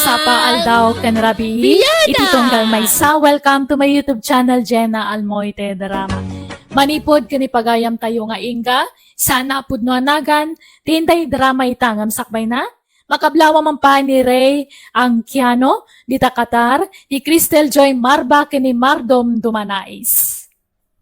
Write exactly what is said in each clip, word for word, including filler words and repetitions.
Sapa aldaw ken rabii. Biada! Iti tunggal maysa, welcome to my YouTube channel, Jenna Almoite Drama. Manipud ken ipagayam tayo nga ingga, sana pudno a nagan, ti inday drama ita ngem sakbay na. Makablawa man pay ni Ray Angkiano, dita Qatar, ni Cristel Joy Marba, ken ni Mardom Dumanais.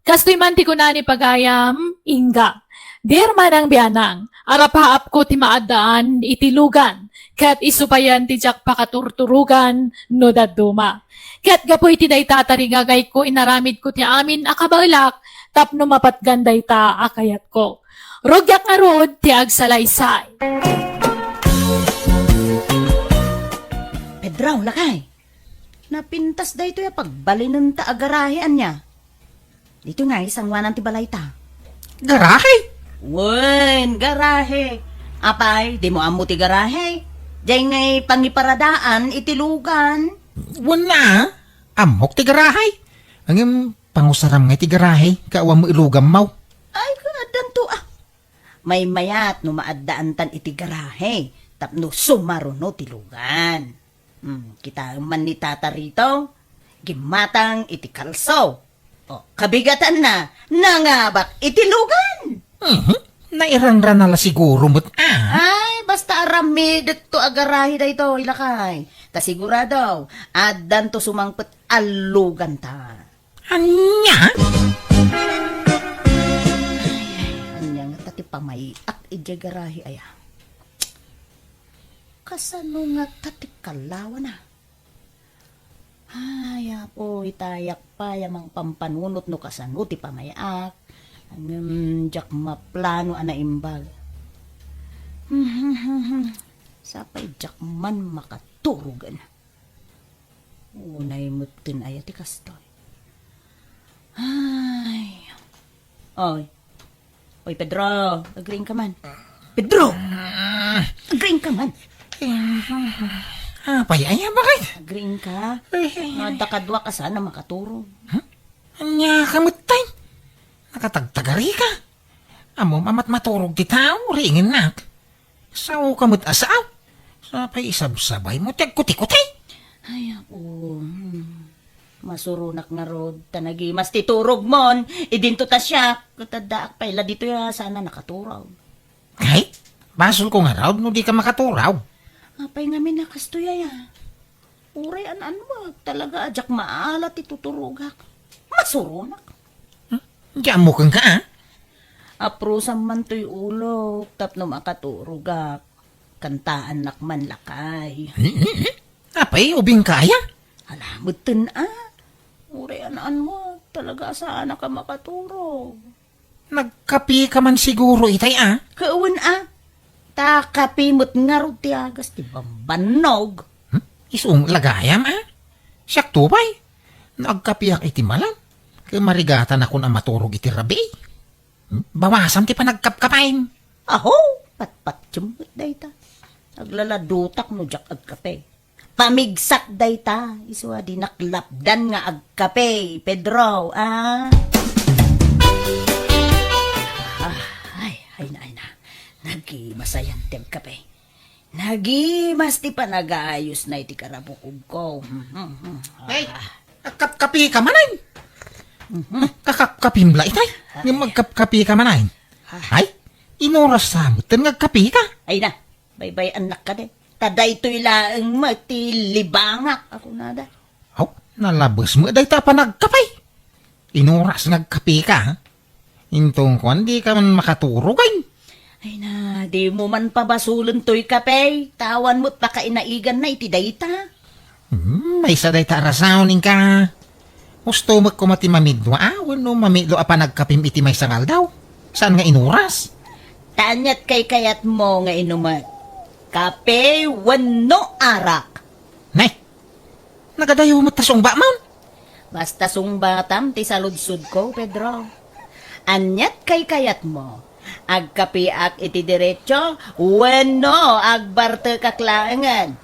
Kastoy man ti kuna ni pagayam, ingga. Dear Manang Bianang, arapaapko ti maaddaan iti lugan, ket isu payen ti diak pakaturturogan no dadduma. Ket gapu iti dayta tarigagayko, inaramidko ti amin a kabaelak tapno mapatgan dayta a kayatko. Rugiak ngarud ti agsalaysay. Pedro, lakay. Napintas daytoy a pagbalinenta a garahe, ania? Ditoy nga, sanguanan ti balayta. Garahe? Wen, garahe. Apay, dimo ammo ti garahe? Diay ngay pangiparadaan iti lugan. Wen na, ammok ti garahe. Ngem pangusaram ngay ti garahe, kaawan mo ilugammaw. Ay, kaaddanto, ah. Maymayat no maaddaantan iti garahe tapno sumaruno ti lugan. Hmm, kitaem man ni Tata Rito, gimmatang iti kalso. O, kabigatanna, nangabak iti lugan. Mhm. Nairanrana la siguro met, ah. Ay, basta aramidekto a garahe daytoy, lakay. Ta sigurado, addanto sumangpet a luganta. Ania? Ay, ay, ania ngata ti pamay-ak idiay garahe aya? Kasano ngata ti kalawana? Ay, Apo, itayak pay a mangpampanunot no kasano ti pamay-ak. Ngem diak maplano a naimbag. Sapay diak man makaturogen. Unay metten aya ti kastoy. Ay. Oy. Oy, Pedro, agriing ka man. Pedro! Agriing ka man. Apay aya, bakit? Agriing ka. Ay, ay, ay. Adda kaduak a saan a makaturog. Huh? Ania ka metten? Nakatagtagari ka? Ammom a matmaturog ti tao, riingennak. Sao ka met a sao? Sapay isabsabaymo ti agkutikuti. Ay, Apo. Hmm. Masuronak ngarud, ta nagimas ti turogmon. Idinto ta siak, ket addaak pay la ditoy a saan a nakaturog. Ay, basolko ngarud no dika makaturog. Apay ngamin a kastoy aya? Uray an-annuag talaga a diak maala ti tuturogak. Masuronak. Hmm? Diak ammo kenka, ah? Aprusam man toy ulok tapno makaturogak. Kantaannak man lakay. Hmm, hmm, hmm. Apay, ubingka aya? Ala, metten, ah. Uray an-annuag talaga a saanak a makaturog. Nagkapika man siguro itay, ah? Kawen, ah. Ta kape met ngarud ti agas ti bambannog. Hmm? Isu met la gayam, ah? Siakto pay. No agkapiak iti malam, ket marigatanakon a maturog iti rabii. Hmm? Bawasam ti panagkapkapem. Aho, patpatiem met dayta. Aglaladutak no diak agkape. Pamigsak dayta, isu a dinak lapdan nga agkape, Pedro, ah. Ah, ay, ay na, ay na. Nagimas ayan ti agkape. Nagimas ti panagayos na iti karabukobko. Hmm, hmm, hmm. Ay, ah. Agkapkapi ka manen. Mhm. Kakapkapim la itay. Ay. Ngem agkapkapi ka manen. Ah. Ay, inuras sa metten nga agkapi ka. Ay na. Baybay-annak kadi. Ta daytoy laeng met ti libangak a kunada. Aw, nalabes met dayta a panagkape. Inuras nga agkape ka, ha? Inton kuan, di ka man makaturog, ay. Ay na, di mo man pabasolen toy kape. Tawan met pakainaiganna iti dayta. Hmm, maysa dayta a rason, inka. Husto met koma ti mamidua, a, wenno mamidlo a panagkapim iti maysa nga aldaw. Saan nga inuras? Ta aniat kaykayatmo nga inumek? Kape wenno arak? Nay, nagadayo met ta sungbamon. Basta sungbatam ti saludsodko, Pedro. Aniat kaykayatmo? Agkapiak iti diretso wenno agbartekak laengen?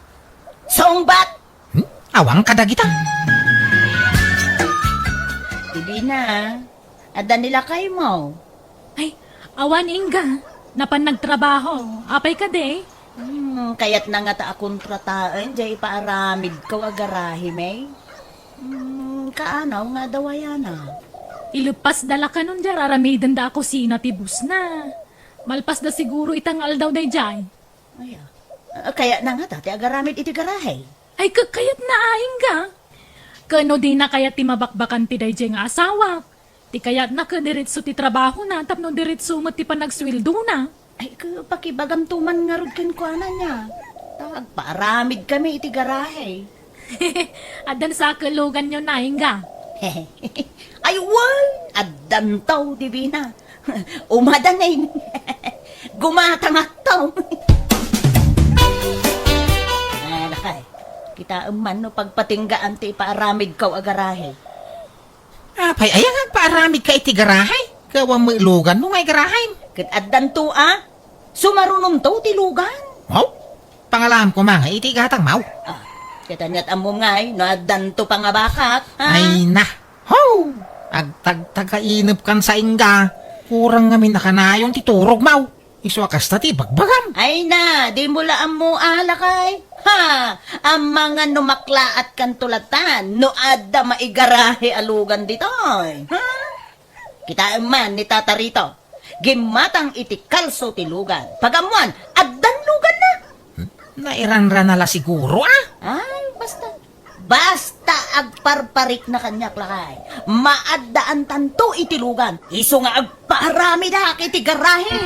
Sungbat! Hmm? Awan kadagita. Ibina, adda ni lakaymo? Ay, awan, ingga. Napan nagtrabaho. Apay kadi? Hmm, kayatna ngata a kontrataen diay ipaaramidko a garahe, May. Hmm, kaanaw nga adda wayana. Ileppasda la kanon diay ar-aramidenda a kusina ti bossna. Malpasda siguro ita nga aldaw daydiay. Aya. Ah, kayatna ngata ti agaramid iti garahe. Ay, kayatna, Inga. Ken no dina kayat ti mabakbakan ti daydiay nga asawak, ti kayatna ket diretso ti trabahona tapno diretso met ti panagsueldona. Ay, ke, pakibagamto man ngarud kenkuana nia. Ta agpaaramidkami iti garahe. Addan sa a luganyo, Inga? Ay, wen, addanto, Divina. Umadanin. Gumatangakto. Ah, lakay. Kitaem man no pagpatinggaan ti ipaaramidko a garahe. Apay, aya nga agpaaramidka iti garahe? Ket awan met luganmo nga garahe. Ket addanto a, sumarunonto ti lugan. Wow! Pangalaam koma nga iti gatangmo. Ah, ket aniat ammom ngay, no addanto pangabakak, ha? Ay na! Ho! Agtagtagainepkan sa Inga. Kurang ngamin a kanayon ti turogmo. Isu a kasta ti ibagbagam. Ay na, dimo la ammo a, lakay. Ha! Amangan no maklaatkanto latan no adda maigarahe a lugan ditoy. Ha? Kitaem man ni Tata Rito. Gimmatang iti kalso ti lugan. Pag-ammoan, addan luganna. Nairanrana la siguro, a? Ay, basta. Basta agparparikna kaniak, lakay. Maaddaantanto iti lugan. Isu nga agpaaramidak iti garahe.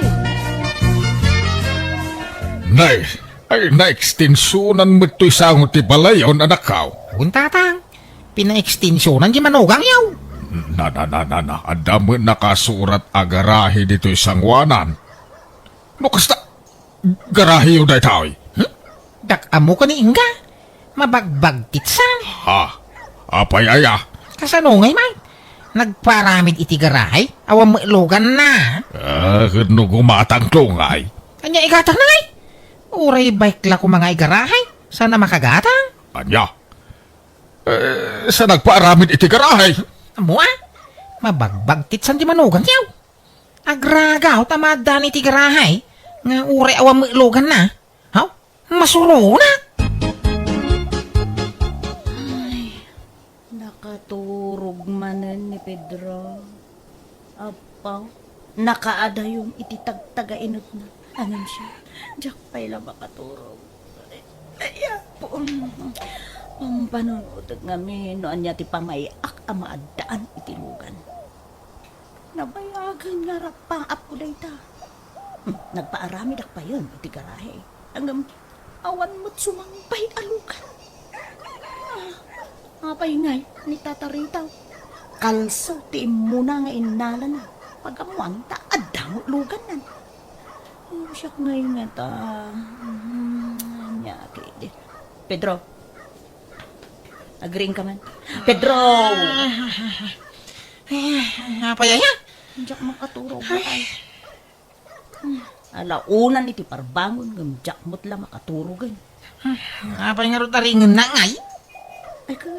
Nay, ay, naekstensionan met toy sango ti balayon, anakko. Wen, tatang. Pinaekstensionan ti manugangyo. Na, na, na, na, na. Adda met nakasurat a garahe ditoy sangoanan. No kasta, garaheyo daytoy. Hmm? Dak ammo ken ni Inga. Mabagbagtitsan. Ha? Apay aya? Kasano ngay man? Nagpaaramid iti garahe? Awan met luganna. Ah, ket no gumatangto ngay? Ania igatangna ngay? Uray bike la koma nga igarahe. Saan a makagatang? Ania? Eh, sa nagpaaramid iti garahe? Ammo a? Mabagbagtitsan ti manugangyo. Agragaw ta maaddaan iti garahe nga uray awan met luganna. Haw? Masuronak! Ay, nakaturog manen ni Pedro. Apo, nakaadayon iti tagtagainepna. Ngem siak, diak pay la makaturog. Ay, Apo, pampanunotek ngamin no ania ti pamay-ak a maaddaan iti lugan. Nabayagen nga rappaapko dayta. Hmm, nagpaaramidak payen iti garahe. Ngem awan met sumangpay a lugan. Ah, apay ngay ni Tata Rita? Kalso ti immuna nga innalana. Pag-ammoan ta adda met luganna. Oh, siak ngay ngata. Hmm, ania kadi. Pedro, agriingka man? Pedro! Apay aya? Diak makaturog, ay. Ala unan iti parbangon ngem diak met la makaturogen. Apay ngarud a ringenna ngay? Ay, ka,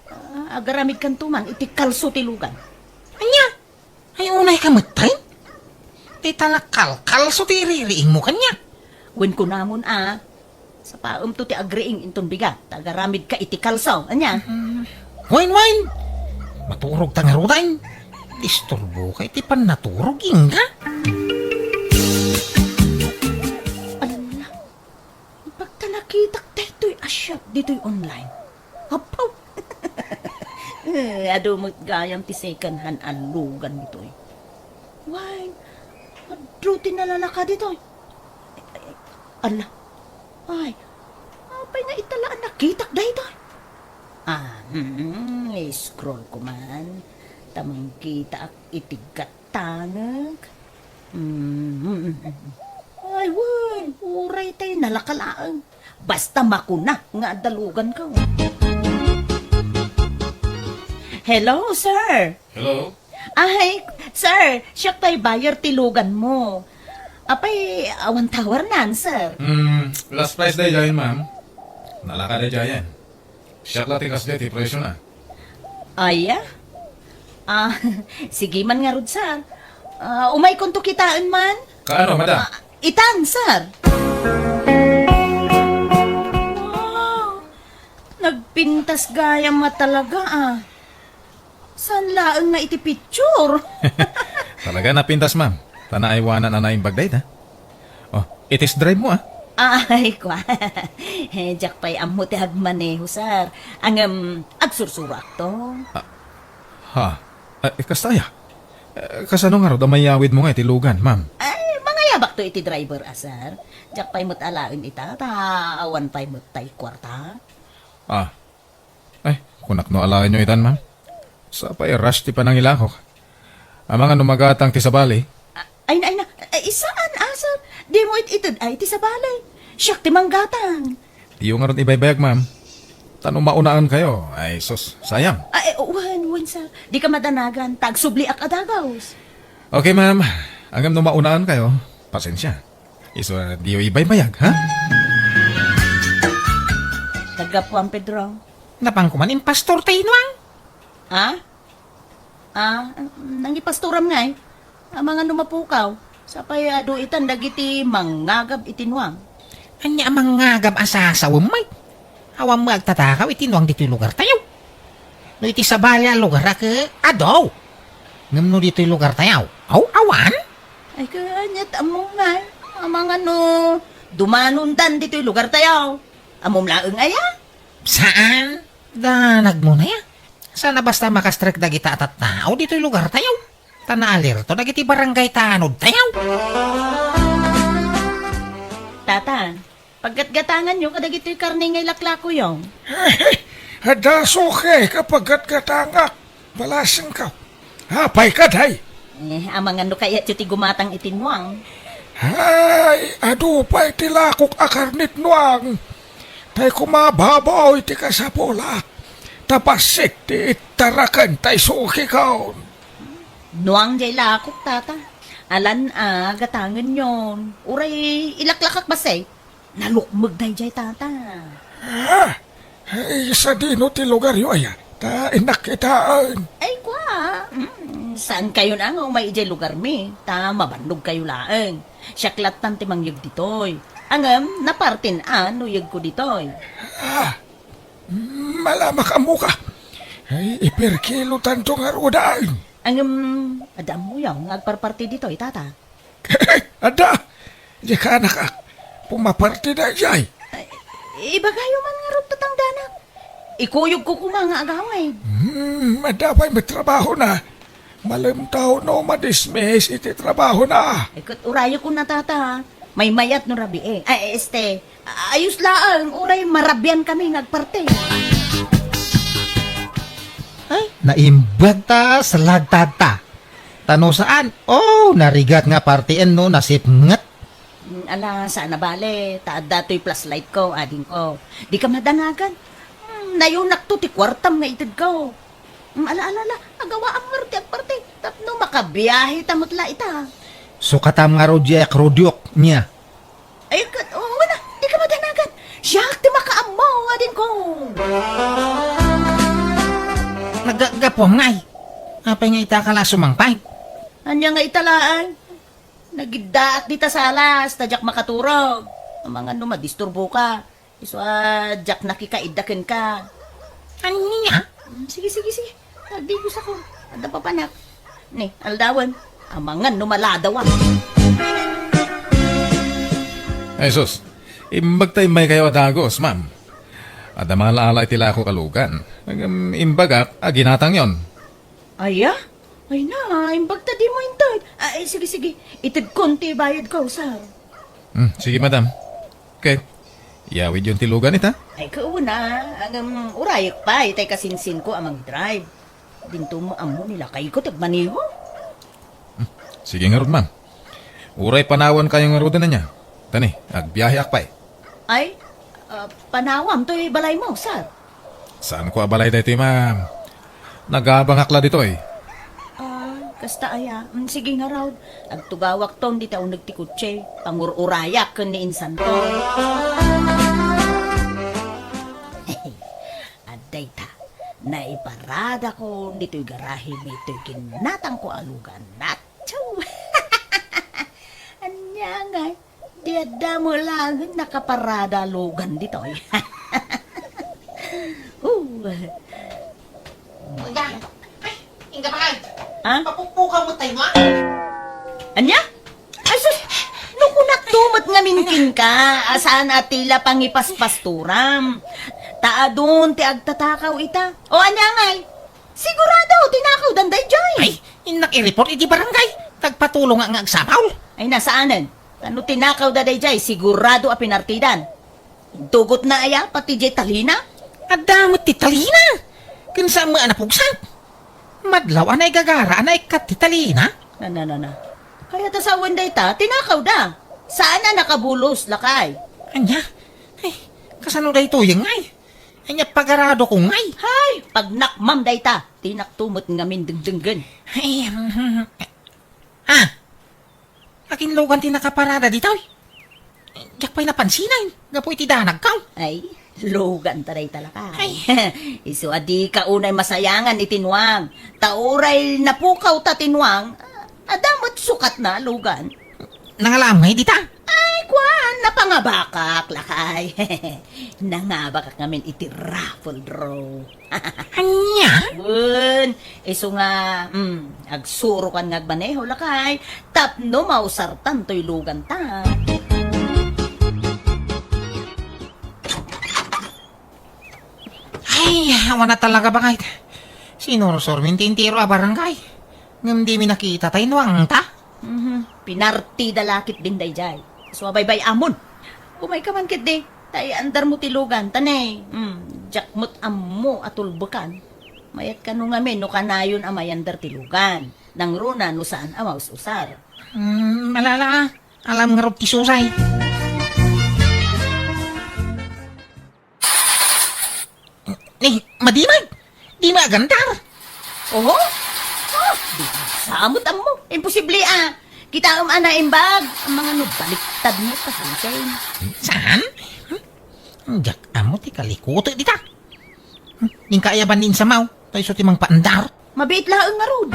ah, agaramidkanto man iti kalso ti lugan. Ania? Ay, unayka metten? Dayta nakalkalso ti iririingmo kaniak. Wen kunamon a, sapaemto ti agriing inton bigat, ta agaramidka iti kalso. Ania? Mm. Wen, wen! Maturogta ngaruden. Disturboka iti pannaturog, Inga. Ala, pagta nakitak daytoy a shop ditoy online. Apo! Eh, adu met gayam ti second hand a lugan ditoy. Wen, adu ti nalalaka ditoy. Ala. Ay, apay nga ita la a nakitak daytoy? Ah, hmm, scroll ko man. Ta mangkitaak iti gatangek. Hmm. Ay, wen, uray tay nalaka laeng. Basta makuna nga adda luganko. Hello, sir. Hello? Ay, sir, siak tay buyer ti luganmo. Apay, awan tawarnan, sir. Hmm, last price daydiayen, ma'am. Nalaka daydiayen. Siak la ti kasdiay ti presyo na. Aya? Ah, sige man ngarud, sir. Ah, umaykonto kitaen man? Kaano, madam? Ah, itan, sir. Napintas gayam nga talaga, ah. Saan laeng nga iti picture? Talaga napintas, ma'am. Ta naaywanan a naimbag dayta. Oh, i-test drive mo, ah. Ay, kwa. Eh, diak pay ammo ti agmaneho, sir. Ngem, agsursuroakto. Ah, ha? Eh, kasta aya? Eh, kasano ngarud a mayawid mo nga iti lugan, ma'am? Ay, mangayabakto iti driver a, sir. Diak pay met alaen ita, ta awan pay met tay kuarta. Ah. Ay, kunak no alaenyo itan, ma'am. Sapay rush ti panangilakok. Amangan no magatang ti sabali. Ah, ay na, ay na. Ay, saan, ah, sir? Dimo it-ited ay ti sabali. Siak ti manggatang. Diyo ngarud ibaybayag, ma'am. Ta no maunaenkayo, ay sus, sayang. Ay, wen, wen, sir. Dika madanagan, ta agsubliak a dagaws. Okay, ma'am. Ngem no maunaenkayo, pasensia. Isu a diyo ibaybayag, ha? Naggapuan, Pedro. Napan ko man impastor ti inuang. Ha? Ah, nangipastoram ngay? Amangan no mapukaw. Sapay adu itan dagiti mangngagab iti nuang. Ania a mangngagab a sasawem, Mike? Awan met agtatakaw iti nuang ditoy lugartayo. No iti sabali a lugar a ke, adu. Ngem no ditoy lugartayo, aw, awan? Ay, kaniat ammom ngay. Amangan no dumanondan ditoy lugartayo. Ammom laeng aya? Saan? Danagmo na ya. Saan a basta makastrek dagita a tattao ditoy lugartayo. Ta naalerto dagiti barangay tanodtayo. Tata, paggatgatanganyo kadagitoy karne nga ilaklakoyo. Adda suke ka paggatgatangak. Balasengko. Apay ka, day? Eh, amangan no kayatyo ti gumatang iti nuang. Ay, adu pay ti lakok a karne ti nuang. Tay koma baboy ti kasapulo. Ta bassit ti ittaraken tay sukikon. Nuang jay lakok, tata. Alan a gatangenyon. Uray ilaklakak bassit. Nalukmeg dayjay, tata. Ah, ay, sadino ti lugaryo aya? Ta innak kitaen. Ay, kwa. Mm, saan kayo na nga umay idiay lugar mi? Ta mabannog kayo laeng. Siak lattan ti mangyeg ditoy. Ngem, napartin a no yegko ditoy. Ah, mm, malamak ammo ka. Ay, iperkilo tanto nga rudan. Ngem, adda ammo yaw nga agparparti ditoy, tata. Adda, di ka anak, pumaparti dayjay. Ay, ibagayo man ngarud ta tangdanak. Ikuyogko koma nga agawid. Hmm, adda pay met trabahona. Malem ta no madismiss iti trabahona. Ay, ket urayekon a, tata. Maymayat no rabii. Ay, este, ayos laeng, uray marabian kami nga agparti. Ay, naimbag ta, salagtad ta. Ta no saan, oh, narigat nga partien no nasipnget. Mm, ala, saan a bale, ta adda toy flashlight ko, adingko. Di ka madanagan. Mm, nayonakto ti kuartam nga itedko. Mm, ala, ala, ala, agawaam ngarud ti agparti, tapno makabiahe ta met la ita. Sukatam ngarud diay akrodyok, nia. Ay, ket, oo na, di ka madanagan. Siak ti makaammo, adingko. Naggapuam ngay. Apay nga ita ka la sumangpay? Ania nga ita laeng? Nagiddaak dita salas, ta diak makaturog. Amangan no madisturbo ka. Isu a diak nakikaidda kenka. Ania? Mm, sige, sige, sige. Agdigos ako. Adda papanak. Ni, aldawen. Amangan no maladawa. Ay, sus. Imbag ta immaykayo a dagos, ma'am. Adda mala-ala iti lakok a lugan. Ngem imbagak a ginatangyon. Aya? Ay na, imbag ta dimo inted. Ay, sige, sige. Itedkon ti bayadko, sir. Hmm, sige, madam. Okay. Iyawidyon ti lugan ita? Ay, kauna, ngem urayek pay tay kasinsinko a mangdrive. Dinto mo ammo ni lakayko ti agmaneho. Hmm, sige ngarud, ma'am. Uray panawankayo ngaruden ania. Tani, agbiaheak pay. Ay, ah, panawam toy balaymo, sir. Saanko a balay daytoy, ma'am. Nagabangak la ditoy. Ah, kasta aya. Mm, sige ngarud. Agtugawakton dita uneg ti kotse. Pangururayak ken ni insanto. Adda ita. Naiparadako ditoy garahe mi toy ginatangko a lugan. Atsu! Ania ngay? Di adda mo laeng nakaparada a lugan ditoy. Inda. Ay, inda pa. Ha? Papukpukaw mo tayo, ha? Anya? Ay, sus! No kunakto met ngamin kenka, a saan a tila pangipaspasturam. Ta adun ti agtatakaw ita. O, anya ngay? Sigurado, tinakawdan daydiay. Ay, innak i-report iti barangay. Tagpatulong nga, nga agsapaw. Ay, nasaanen. Ta no tinakawda daydiay, sigurado a pinartidan. Dugotna aya pati diay talina? Adda met ti talina. Ken saan met a napugsak. Madlaw a naigagara a naikkat ti talina. Na, na, na, na. Kayat a sawen dayta, tinakawda. Saan a nakabulos, lakay. Anya? Ay, kasano daytoy ngay? Anya pagaradok ngay? Hay, pagnakmam dayta. Tinakto met ngamin dengdenggen. Ay, ah, Akin lugan ti nakaparada ditoy? Diak pay napansinan, gapu iti danagko. Ay, lugan ta dayta, lakay. Ay. Isu a dika unay masayangan iti nuang. Ta uray napukawta ti nuang, adda met sukatna, lugan. Nangalam ngay dita? Ay, kuan, napangabakak, lakay. Nangabakak ngamin iti raffle draw. Ania? Wen, isu nga, mm, agsurokan nga agmaneho, lakay, tapno mausartan toy luganta. Ay, awan a talaga, bakit? Sinursurmi ti entero a barangay. Ngem dimi nakita tay nuangta. Mhm. Pinartida la ketdin daydiay. Isu a baybay-amon. Umayka man ketdi. Ta iandarmo ti lugan, ta ne, mm, diak met ammo a tulbekan. Mayat kano ngamin no kanayon a mayandar ti lugan. Nangruna no saan a maus-usar. Mm, malala, alam ngarud ti susay. Ni, madimag! Di maagandar! Oho? Oh, di sa amot ammo. Imposible, ah. Kitaem a naimbag. Ang mga no, baliktad mo, pasensya. Saan? Hmm? Diak ammo ti kalikuto dita. Hmm? Ning kaayaban ni insamaw, ta isu ti mangpaandar. Mabiit laeng ngarud.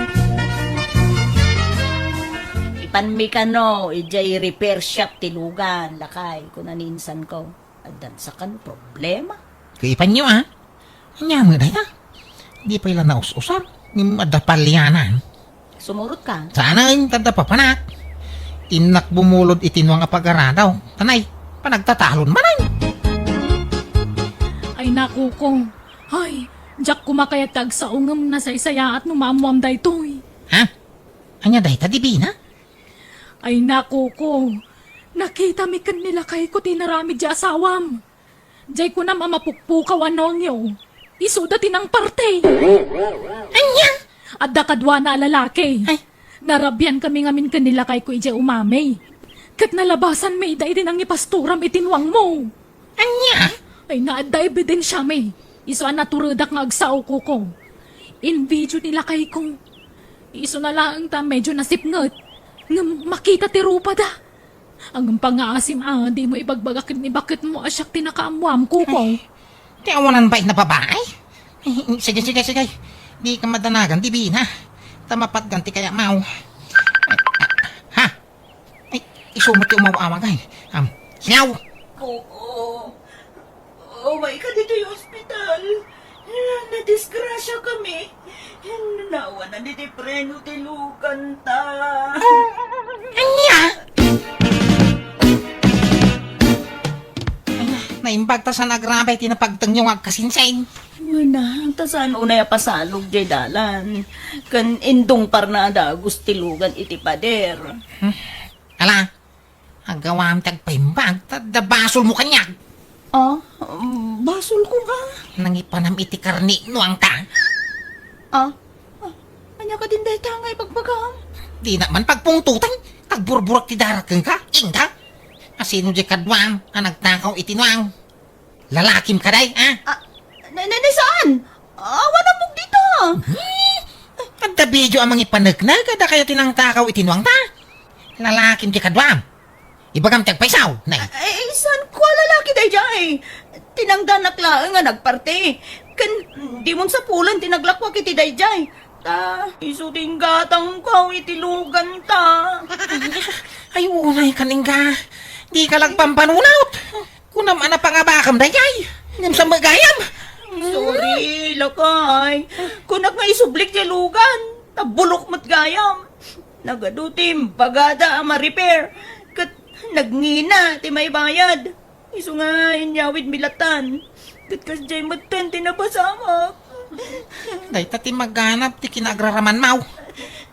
Ipanmi kano, idiay repair shop ti lugan, lakay, kuna ni insanko. Addan sa kano problema. Kaipanyo, ah. Ania met dayta? Di pay la naus-usar. Ngem adda palianan. Sumurot ka. Saan a intan ta papanak. Innak bumulod iti nuang a pagaradaw. Tanay, panagtatalon manen. Ay, nakuko. Ay, diak koma kayat ti agsao ngem nasaysayaat no maammoam daytoy. Ha? Ania dayta, Divina? Ay, nakuko. Nakitami ken ni lakayko ti inaramid ti asawam. Diay kunam a mapukpukaw a nuangyo, isuda ti nangparte. Ania? Adda kaduana a lalaki. Ay. Narabiankami ngamin ken ni lakayko idiay umami. Ket nalabasanmi ida iti nangipasturam iti nuangmo. Ania? Ay, naadda ebidensiami. Isu a naturedak nga agsao, kuko. Invideo ni lakayko. Isuna laeng ta medyo nasipnget. Ngem makita ti rupada. Ngem pangngaasim a dimo ibagbaga ken ni baketmo a siak ti nakaammoam, kuko. Ay, ti awanan pay nga babae? Ay, sige, sige, sige. Dika madanagan, Divina. Ta mapatgan ti kayamaw. Ay, ha? Ay, isu met ti umaw-awag, ay. Am, singaw! Oo. Umayka ditoy ospital. Nadisgrasyakami. Nawanan iti preno ti luganta. Ania? Ay, naimbag ta saan a grabe ti napagtengyo nga agkasinsing. Wen, ta saan unay a pasalog diay dalan. Ken indungparna a dagus ti lugan iti pader. Hmm. Ala, Aggawam ti agpaimbag, ta adda basolmo kaniak. Ah, basolko nga. Nangipanam iti karni nuangta. Ah, ah, ania kadin dayta nga ibagbagam? Dina man pagpungtotan, agburburak ti darak kenka, inda. Asino diay kaduam a nagtakaw iti nuang? Lalakim kadi, ha? Ah, na, na, na, saan? Awan ammok dita. Hmm? Adda video a mangipaneknek, adda kayo ti nangtakaw iti nuangta. Lalakim diay kaduam. Ibagam ti agpaysaw, nay. Ay, saan ko a lalaki daydiay? Tinangdanak laeng nga nagparte. Ken, dimon sapulen ti naglakwak iti daydiay. Ta, isu ti inggatangko iti luganta. Ay, unay ka, Ningga. Dika lagpampanunot. Kunam a napangabakam daydiay. Ngem sa magayam. Sorry, lakay. Kunak nga isublik ti lugan. Nabulok met gayam. Nagadu ti imbagada a ma-repair. Ket nagngina ti maibayad. Isu nga inyawid mi latan. Ket kasdiay metten ti napasamak. Dayta ti maganab ti kinaagraraman, maw.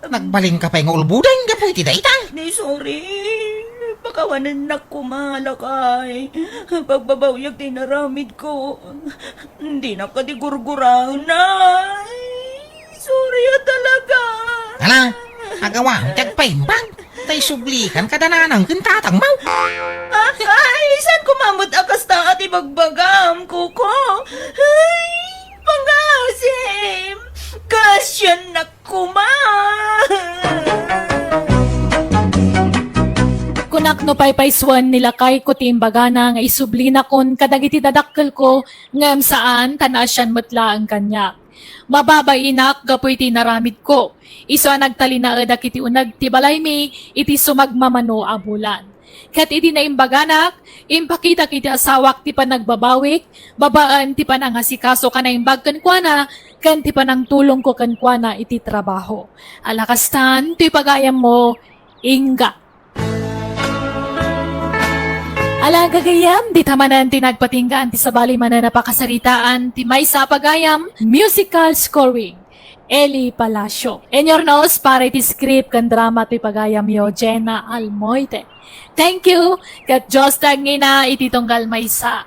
Nagbalinka pay nga ulbuden gapu iti dayta. Ni sorry. Pakawanennak koma, lakay. Pagbabawiak ti inaramidko. Dinak kadi gurguraen, ay. Sorry a talaga. Ala, agawam ti agpaimbag. Tay sublikan kada nanang ken tatang, maw. Ay, saan koma met a kasta a ti bagbagam, Kuko? Ay, pangasim. Kasiannak koma. Kunak no paypaysuen ni lakayko ti imbagana nga isublinakon kadagiti dadakkelko ngem saan ta naasian met laeng kaniak. Mababainak gapu iti inaramidko. Isu a nagtalinaedak iti uneg ti balaymi iti sumagmamano a bulan. Ket idi naimbaganak, impakitak iti asawak ti panagbabawik babaen ti panangasikaso a naimbag kenkuana ken ti panangtulongko kenkuana iti trabaho. Ala kastan, toy pagayammo, ingga. Ala, gagayyem, dita manen ti nagpatinggaan ti sabali manen a pakasaritaan ti maysa a pagayam, musical scoring, Eli Palacio. Inurnos para iti script ken drama ti pagayamyo, Jenna Almoite. Thank you, ket Dios ti agngina iti tunggal maysa.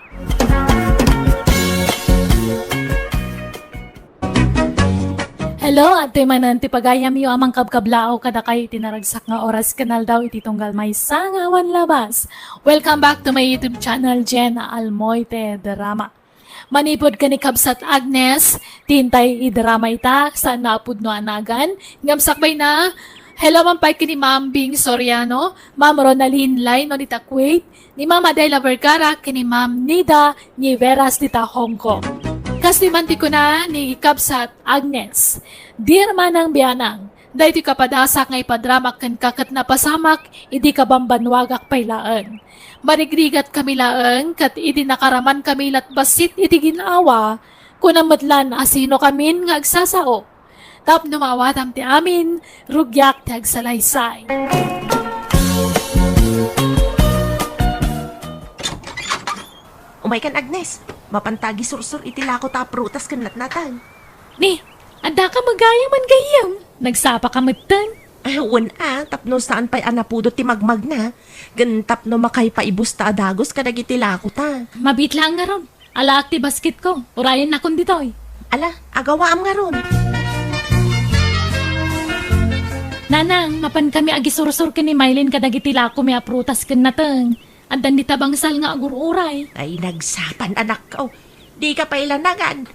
Hello, adtoy manen ti pagayamyo a mangkabkablaaw kadakayo iti naragsak nga oras ken aldaw iti tunggal maysa nga awan labas. Welcome back to my YouTube channel, Jenna Almoite Drama. Manipud ken ni Kabsat Agnes, ti intay idrama ita, saan a pudno a nagan, ngem sakbayna, hello man pay ken ni Ma'am Bing Soriano, Ma'am Ronaldine Laino dita Kuwait, ni Ma'am Adela Vergara ken ni Ma'am Nida Niveras dita Hong Kong. Kastoy man ti kuna ni Kabsat Agnes, Dear Manang Bianang, daytoy kapadasak nga ipadramak kenka ket napasamak idi kabambannuagak pay laeng. Marigrigat kami laeng ket idi nakaraman kami lat bassit iti gin-awa, kuna met lan a sino kamin nga agsasao. Tapno maawatam ti amin, rugiak ti agsalaysay. Umaykan, Agnes. Mapanta agisursor iti lako ta prutas ken natnatang. Ni, adda ka magayam man gayyem. Nagsapa ka metten. Ah, wen a, tapno saan pay a napudot ti magmagna. Ken tapno makaipaibus ta a dagus kadagiti lako ta. Mabiit laeng ngarud. Alaak ti basketko. Urayennakon ditoy. Ala, agawaam ngarud. Nanang, mapan kami agisursor ken ni Maylin kadagiti lakomi a prutas ken nateng. Addan dita bangsal nga agur-uray. Ay, nagsapan, anakko. Dika pay la nangan.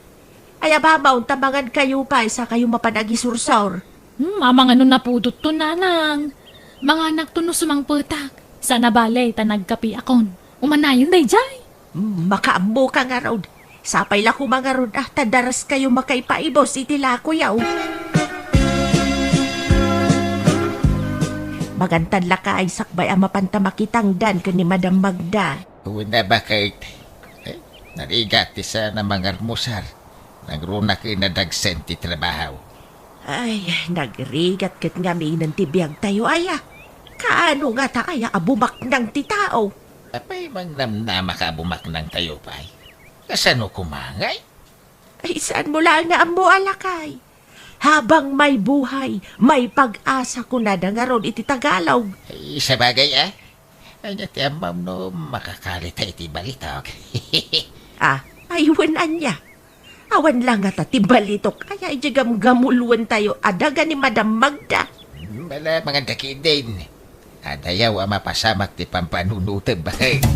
Ay, ababaw, ta mangan kayo pay, sakayo mapan agisursor. Hmm, amangan no napudotto, nanang. Manganakto no sumangpetak. Saan a bale, ta nagkapiakon. Umanayon daydiay. Hmm, makaammoka ngarud. Sapay la koma ngarud, ah, ta daras kayo makaipaibus iti lakoyo. Magantan lakay, sakbay a mapanta makitangdan ken ni Madam Magda. Una, baket. Eh, narigat ti saan a mangarmusar. Nagrunak nga dagsen ti trabaho. Ay, nagrigat ket ngaminen ti biagtayo, aya. Kaano ngata, aya, a bumaknang ti tao? Apay, mangnamnama ka a bumaknang tayo pay? Kasano koma ngay? Ay, saan mo laeng nga ammo, a lakay? Habang may buhay, may pag-asa, kunada ngarud iti Tagalog. Ay, sabagay, ah. Ania ti ammom no makakalita iti balitok? Ah, ay, wen ania. Awan la ngata ti balitok aya idiay gamgamulwentayo a daga ni Madam Magda. Bala, mangan ka ketdin. Adayaw a mapasamak ti pampanunotem, baket.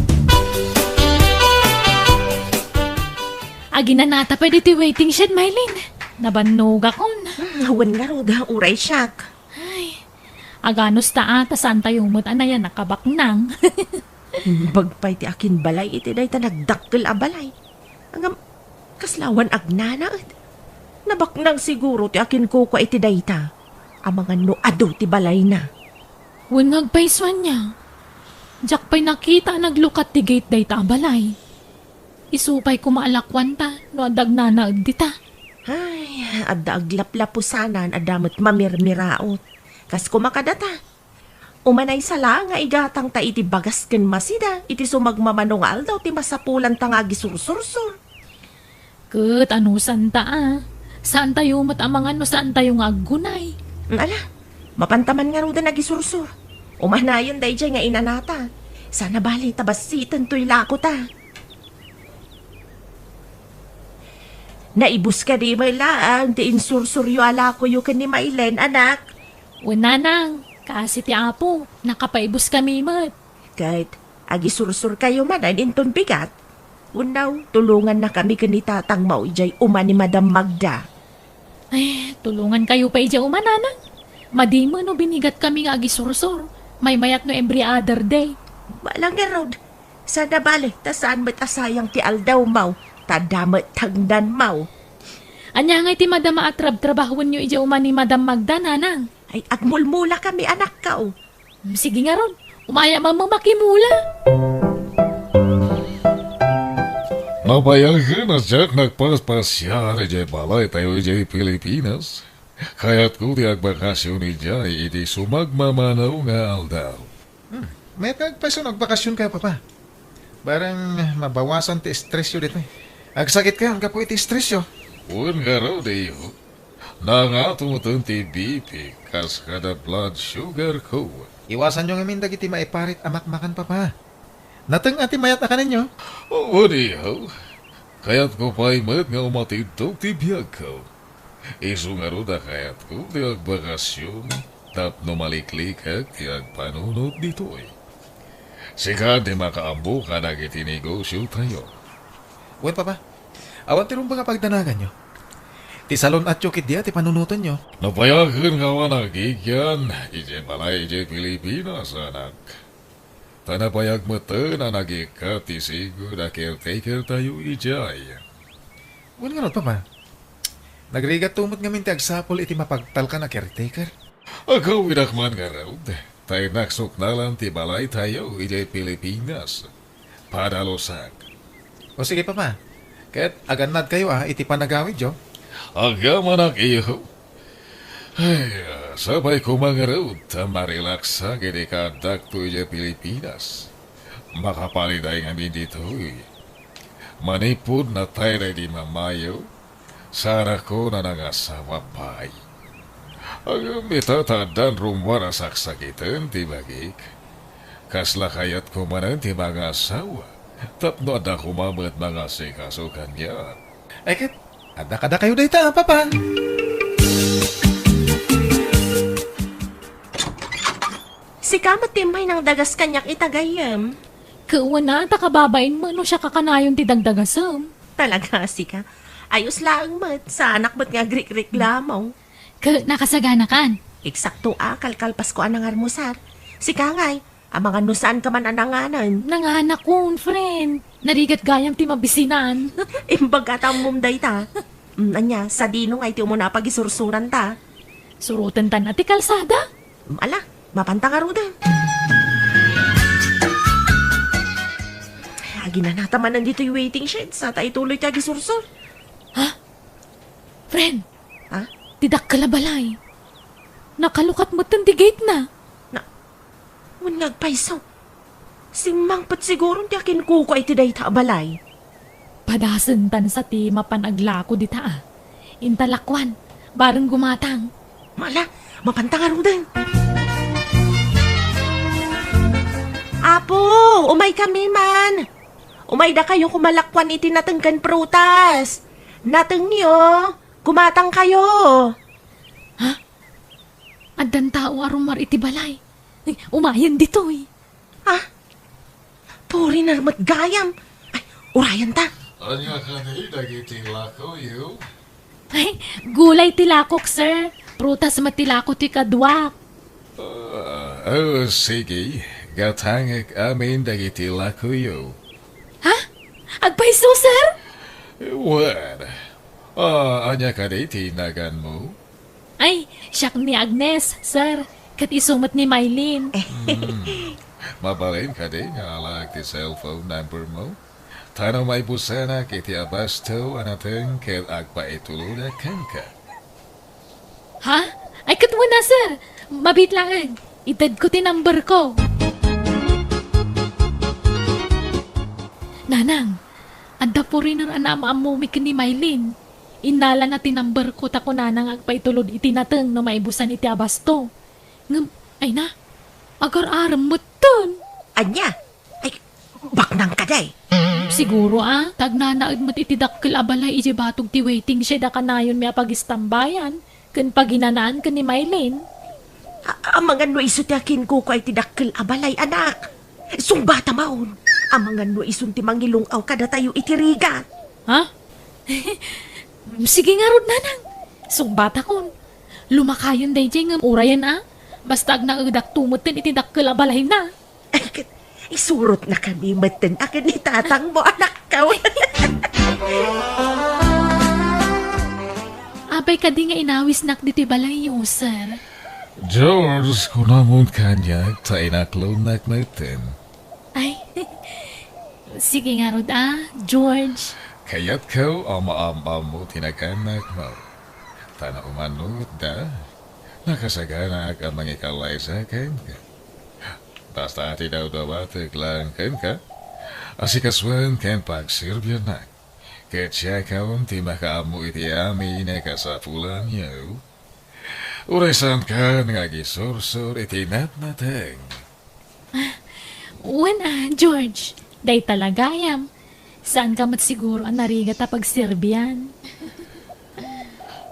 Aginanata pay ditoy waiting shed, Maylin. Nabannogakon. Hmm, wen ngarud, uray siak. Ay, aganus ta, ah, ta saan tayo met a nayanak a baknang. Imbag pay ti akinbalay iti dayta nagdakkel a balay. Ngem, kasla awan agnanaet. Nabaknang siguro ti akinkukua iti dayta. Amangan no adu ti balayna. Wen nga agpayso ania. Diak pay nakita a naglukat ti gate dayta a balay. Isu pay koma a lakuanta no adda agnanaed dita. Ay, adda aglaplapusanan, adda met mamirmiraot. Kas koma kadata, umanaysa la nga igatangta iti bagas ken masida iti sumagmamano nga aldaw ti masapulanta nga agisursursor. Ket anusanta a, saantayo met a mangan no saantayo nga aggunay. Ala, mapanta man ngaruden agisursor. Umanayon daydiay nga inanata. Saan a bale ta bassiten toy lakota. Naibus kadi met laeng ti insursuryo a lakoyo ken ni Mailen, anak? Wen, nanang, kaasi ti Apo, nakapaibus kami met. Ket agisursurkayo manen inton bigat? Wenno, tulongannakami ken ni tatangmo idiay uma ni Madam Magda. Ay, tulongankayo pay idiay uma, nanang. Madi met no binigatkami nga agisursor. Maymayat no every other day. Ala ngarud, saan a bale ta saan met a sayang ti aldawmo, ta adda met tangdanmo. Ania ngay ti madama a trabtrabahuenyo idiay uma ni Madam Magda, nanang? Ay, agmulmulakami, anakko. Sige ngarud, umayam a makimula. Napayagen a diak nagpaspasiar idiay balaytayo idiay Pilipinas. Kayatko ti agbakasion idiay iti sumagmamano nga aldaw. Hmm, mayat nga agpayso no agbakasionkayo, Papa. Bareng mabawasan ti estressyo ditoy. Agsakitkayon gapu iti estressyo. Wen ngarud, iho. Nangato metten ti B P kas kada blood sugar ko. Iwasanyo ngamin dagiti maiparit a makmakan, Papa. Nateng a ti mayat a kanenyo. Wen, iho. Kayatko pay met nga umatidto ti biagko. Isu ngarud a kayatko ti agbakasion tapno maliklikek ti agpanunot ditoy. Sika ti makaammo kadagiti negosiotayo. Wen, Papa. Awan ti rumbeng a pagdanaganyo. Ti salon-atyo ketdi a ti panunotenyo. Napayagen nga awan agigian idiay balay idiay Pilipinas, anak. Ta napayag metten a nagikkat ti sigud a caretakertayo idiay. Wen ngarud, Papa. Nagrigatto met ngamin ti agsapul iti mapagtalkan a caretaker. Agawidak man ngarud, ta innak suknalan ti balaytayo idiay Pilipinas. Padalusak. O sige, Papa. Ket agannadkayo a iti panagawidyo. Agyamanak, iho. Ay, sapay koma ngarud ta marilaksak iti kaaddakto idiay Pilipinas. Makapaliday ngamin ditoy. Manipud natay daydi mamayo, saanakon a nangasawa pay. Ngem ita ta addan rummuar a saksakiten ti bagik. Kasla kayatko manen ti mangasawa, tapno adda koma met mangasikaso kaniak. Ay ket, adda kadakayo dayta, Papa. Sika met ti immay nangdagas kaniak ita gayyem. Ket wen a, ta kababain met no siak a kanayon ti dagdagasem. Talaga, sika. Ayos laeng met, saanak met nga agrikriklamo. Ket nakasaganakan. Eksakto a, kalkalpasko a nangarmusar. Sika ngay, amangan no saanka man a nanganen. Nanganakon, friend. Narigat gayam ti mabisinan. Imbag a ta ammom dayta. Mm, ania, sadino ngay ti umuna a pagisursuranta? Suroten tan a ti kalsada. Mm, ala, mapanta ngaruden. Aginanata manen ditoy waiting shed, sa ta ituloy ti agisursur. Ha? Friend, ha? Ti dakkel a balay. Nakalukat metten ti gate na. Na, wen nga agpayso. Simmangpet siguron ti akinkukua iti dayta a balay. Padasen tan sa ti mapan aglako dita a. Inta lakuan, bareng gumatang. Mala, mapanta ngaruden. Apo, umay kami man. Umay dakayo koma lakuan iti nateng ken prutas. Natengyo, gumatang kayo. Ha? Addan tao a rummuar iti balay. Ay, umayen ditoy. Ah, puriner met gayam. Ay, urayan ta. Ania kadi dagiti lakoyo? Ay, gulay ti lakok, sir. Prutas met ti lako ti kaduak. Ah, oh, sige. Gatangek amin dagiti lakoyo. Ha? Agpayso, sir? Wen. Ah, ania kadi ti naganmo? Ay, siak ni Agnes, sir. Ket isu met ni Mylene. Hmm. Mabalin kadi nga alaek ti cellphone number mo? Ta no maibusanak iti abasto a nateng ket agpaitulodak kenka. Ha? Ay, ket wen a, sir. Mabiit laeng. Itedko ti number ko. Nanang, adda foreigner a naam-ammomi ken ni Mylene. Innalana ti number ko ta kunana nga agpaitulod iti nateng no maibusan iti abasto. Ngem, ay na, agar-arem metten. Ania? Ay, baknang kadi? Siguro a, ta agnanaed met iti dakkel a balay idiay batog ti waiting shed a kanayonmi a pagistambayan ken paginanaan ken ni Mylene. A-, amangan no isu ti akinkukuay ti dakkel a balay, anak. Sungbatam, amangan no isun ti mangilung-aw kadatayo iti rigat. Ha? Sige ngarud, nanang. Sungbatakon. Lumakayon daydiay ngem urayen a. Basta agnaedakto metten iti dakkel a balayna. Ay, ket isurotnakami metten a ken ni tatangmo, anakko. Apay kadi nga inawisnak ditoy balayyo, sir? George, kunamon kaniak ta inaklonnak metten. Ay, sige ngarud a, George. Kayatko a maam-ammo ti naganakmo. Ta no umannotda, nakasaganaak a mangikallaysa kenka. Basta ti dawdawatek laeng kenka, asikasuen ken pagserbiannak. Ket siakon ti makaammo iti amin a kasapulanyo. Uray saankan nga agisursor iti natnateng. Wen a, George, dayta la gayam. Saanka met siguro a narigat a pagserbian.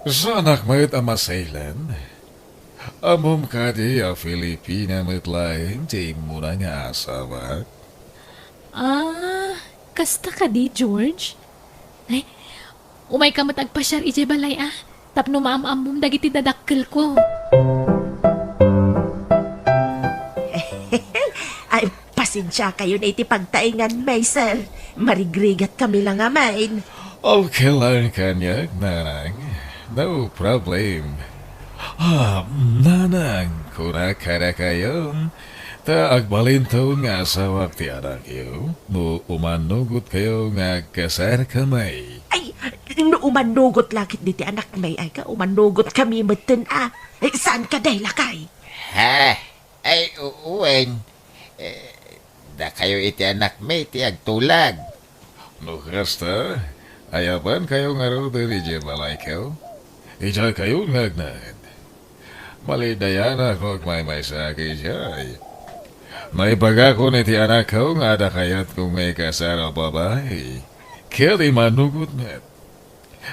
Saanak met a masaylen? Ammom kadi a Filipina met laeng ti immuna nga asawa? Ah, kasta kadi, George? Ay, umayka met agpasiar idiay balay a, tapno maam-ammom dagiti dadakkelko. Ay, pasensiakayon iti pagtaenganmi, sir. Marigrigatkami la ngamin. Okay lang kaniak, nanang. No problem. Ah, nanang, kunak kadakayo, ta agbalinto nga asawak ti anakyo no umannugotkayo nga agkasarkami. Ay, no umannugot la ketdi ti anakmi, ay ka, umannugotkamin metten a. Ay, saan ka, day, lakay? Ha? Ay, u-, wen. Eh, dakayo iti anakmi ti agtulag. No kasta, ayabankayo ngaruden idiay balayko? Idiaykayo nga agnaed. Malidayanak no agmaymaysaak idiay. Naibagakon iti anakko nga adda kayatko nga ikasar a babai. Ket immanugot met.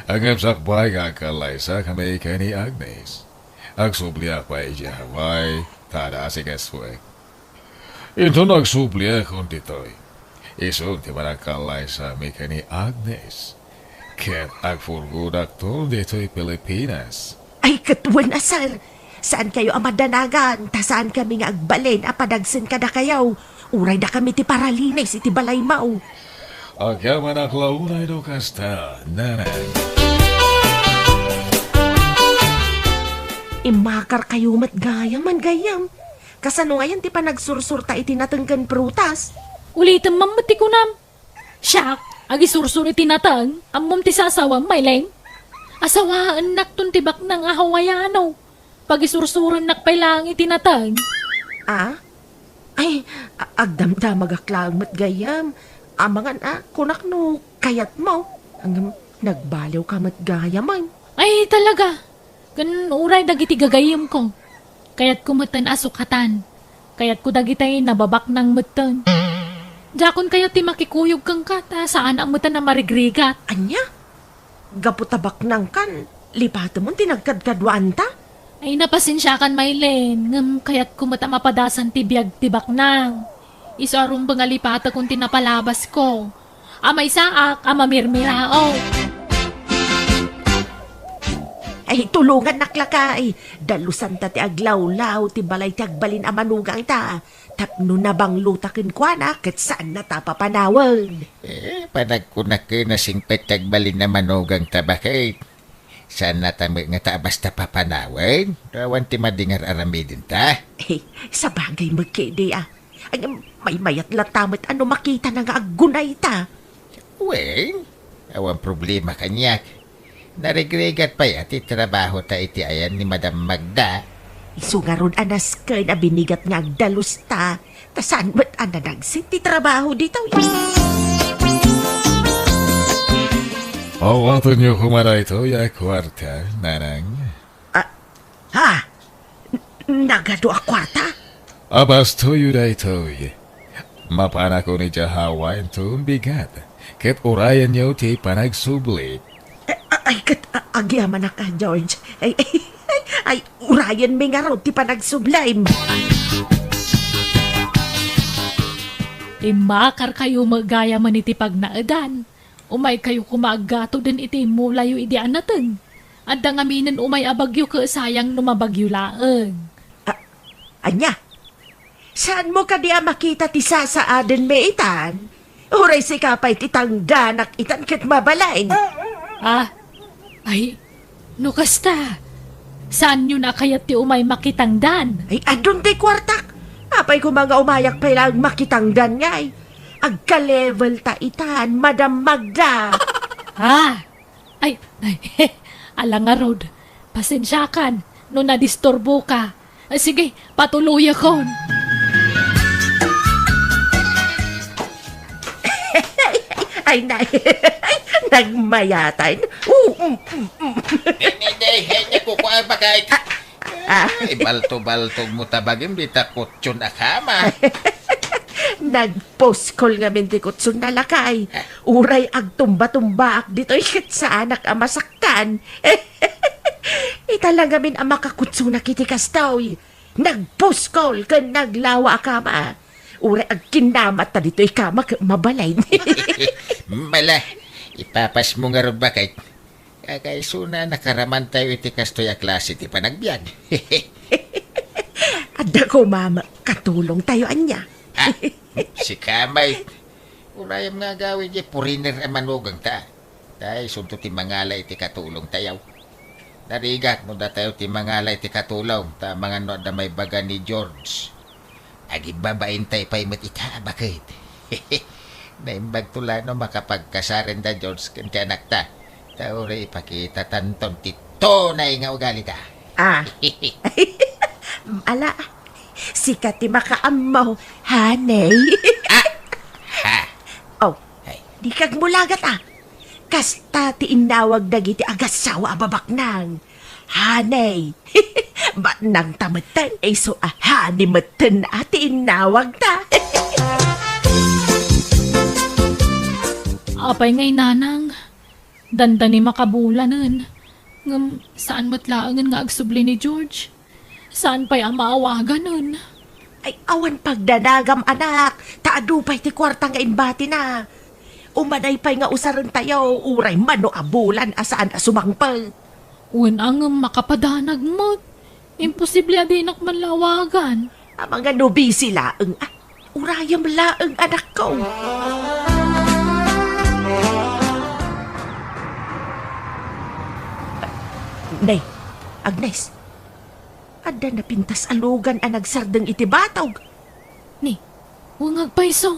Ngem sakbay nga agkallaysakami ken ni Agnes, agsubliak pay idiay Hawaii, ta adda asikasuek. Inton agsubliakon ditoy, isu ti managkallaysami ken ni Agnes, ket agpurgodakto ditoy Pilipinas. Ay, ket wen a, sir. Saankayo a madanagan, ta saankami nga agbalin a padagsen kadakayo. Uray dakami ti paralinis iti balaymo. Agyamanak la unay no kasta, nanang. Immakarkayo met gayam, man gayam. Kasano ngayan ti panagsursurta iti nateng ken prutas? Ulitem man met ti kunam. Siak, agisursor iti nateng, ammom ti sasawam, Mylene? Asawaennakton ti baknang a Hawaiano. Pagisursurennak pay laeng iti nateng. Ah? Ay, a-, agdamdamagak laeng met gayam. Amangan a, kunak no kayatmo. Ngem nagbaliwka met gayam, ay. Ay, talaga. Ken uray dagiti gagayyemko, kayatko metten a sukatan. Kayatko dagiti nababaknang metten. Diakon kayat ti makikuyog kenka ta saanak metten a marigrigat. Ania? Gapu ta baknangkan, lipatemon ti nagkadkaduaanta? Ay, napasensiakan, Mylene, ngem kayatko met a mapadasan ti biag ti baknang. Isu a rumbeng a lipatekon ti napalabasko. A maysaak a mamirmiraw. Ay, tulongannak lakay. Dalusanta ti aglawlaw ti balay ti agbalin a manugangta. Tapno nabanglota kenkuana, ket saannata a papanawen. Eh, panagkunak ken a singpet ti agbalin a manugangta, baket. Saannata met ngata a basta papanawen? No awan ti madi nga ar-aramidenta? Eh, sabagay met ketdi a. Ay, maymayat latta met a no makitana nga aggunayta. Wen, awan problema kaniak. Narigrigat pay a ti trabaho ta iti ayan ni Madam Magda. Isu ngarud a nasken a binigat nga agdalusta, ta saan met a nadagsen ti trabaho ditoy. Awatenyo koma daytoy a kuarta, nanang. Ah, ha? N-, nagadu a kuarta? Abastoyo daytoy. Mapanakon idiay Hawaii inton bigat, ket urayenyo ti panagsubli. Eh, a-, ay, ket, a-, agyamanak, a, George. Ay, ay, ay, urayenmi ngarud ti panagsublim. Immakarkayo met gayam iti pagnaedan. Umaykayo koma aggatoden iti immulayo idi anateng. Adda ngaminen umay a bagyo ket sayang no mabagyo laeng. A-, ania? Saanmo kadi a makita ti sasaadenmi itan? Uray sika pay ti tangdanak itan ket mabalin. Ah, ay, no kasta, saanyon a kayat ti umay makitangdan? Ay, adun ti kuartak. Apay koma nga umayak pay laeng makitangdan ngay? Agka-level ta itan, Madam Magda. Ah, ay, ay, ala ngarud. Pasensiakan no nadisturboka. Ah, sige, patuloyakon. Ay, na, nagmayatan. Oo, mm, mm, mm. Hindi, hindi, hindi ko kuha bakit. Ah. Ay, balto-baltog mo tabagim, di ta kutson a kama. Nagpuskol ngamin ti kutson na lakay. Ah. Uray agtumba-tumbaak ditoy ket saanak a masaktan. Ita la ngamin a makakutsonak iti kastoy. Nagpuskol ken naglawa a kama. Uray agkinnamat ta ditoy kama ket mabalin. Mala, ipapasmo ngarud bakit. Kakaisuna, nakaramantayo iti kastoy a klase ti panagbiag. Adda koma met katulongtayo ania? Ah, sika met. Urayem nga agawid, eh, puriner a manugangta. Ta isunto ti mangala iti katulongtayo. Narigat no datayo ti mangala iti katulong, ta amangan no adda maibaga ni George. Agibbabaintay pay met ita a baket. Naimbagto la no makapagkasaren da George ken ti anakta. Ta uray ipakitatanton ti tunay nga ugalita. Ah. Ala, sika ti makaammo, honey. Ah! Ha? Oh, ay. Dika agmulagat, ah. Kasta ti innawag dagiti agassawa a babaknang. Honey. Baknang ta metten, isu a honey metten a ti innawagda. Apay ngay nanang, dandani makabulanen. Ngem saan met laengen nga agsubli ni George. Saan pay a maawaganen? Ay, awan pagdanagam, anak, ta adu pay ti kuarta nga imbatina. Umanay pay nga usarentayo, uray mano a bulan a saan a sumangpet. Wen a ngem makapadanag met. Imposible a dinak man la awagan. Amangan no busy laeng, ah. Urayem laeng, anakko. Nay, Agnes, adda napintas a lugan a nagsardeng iti batog. Ni, wen nga agpayso.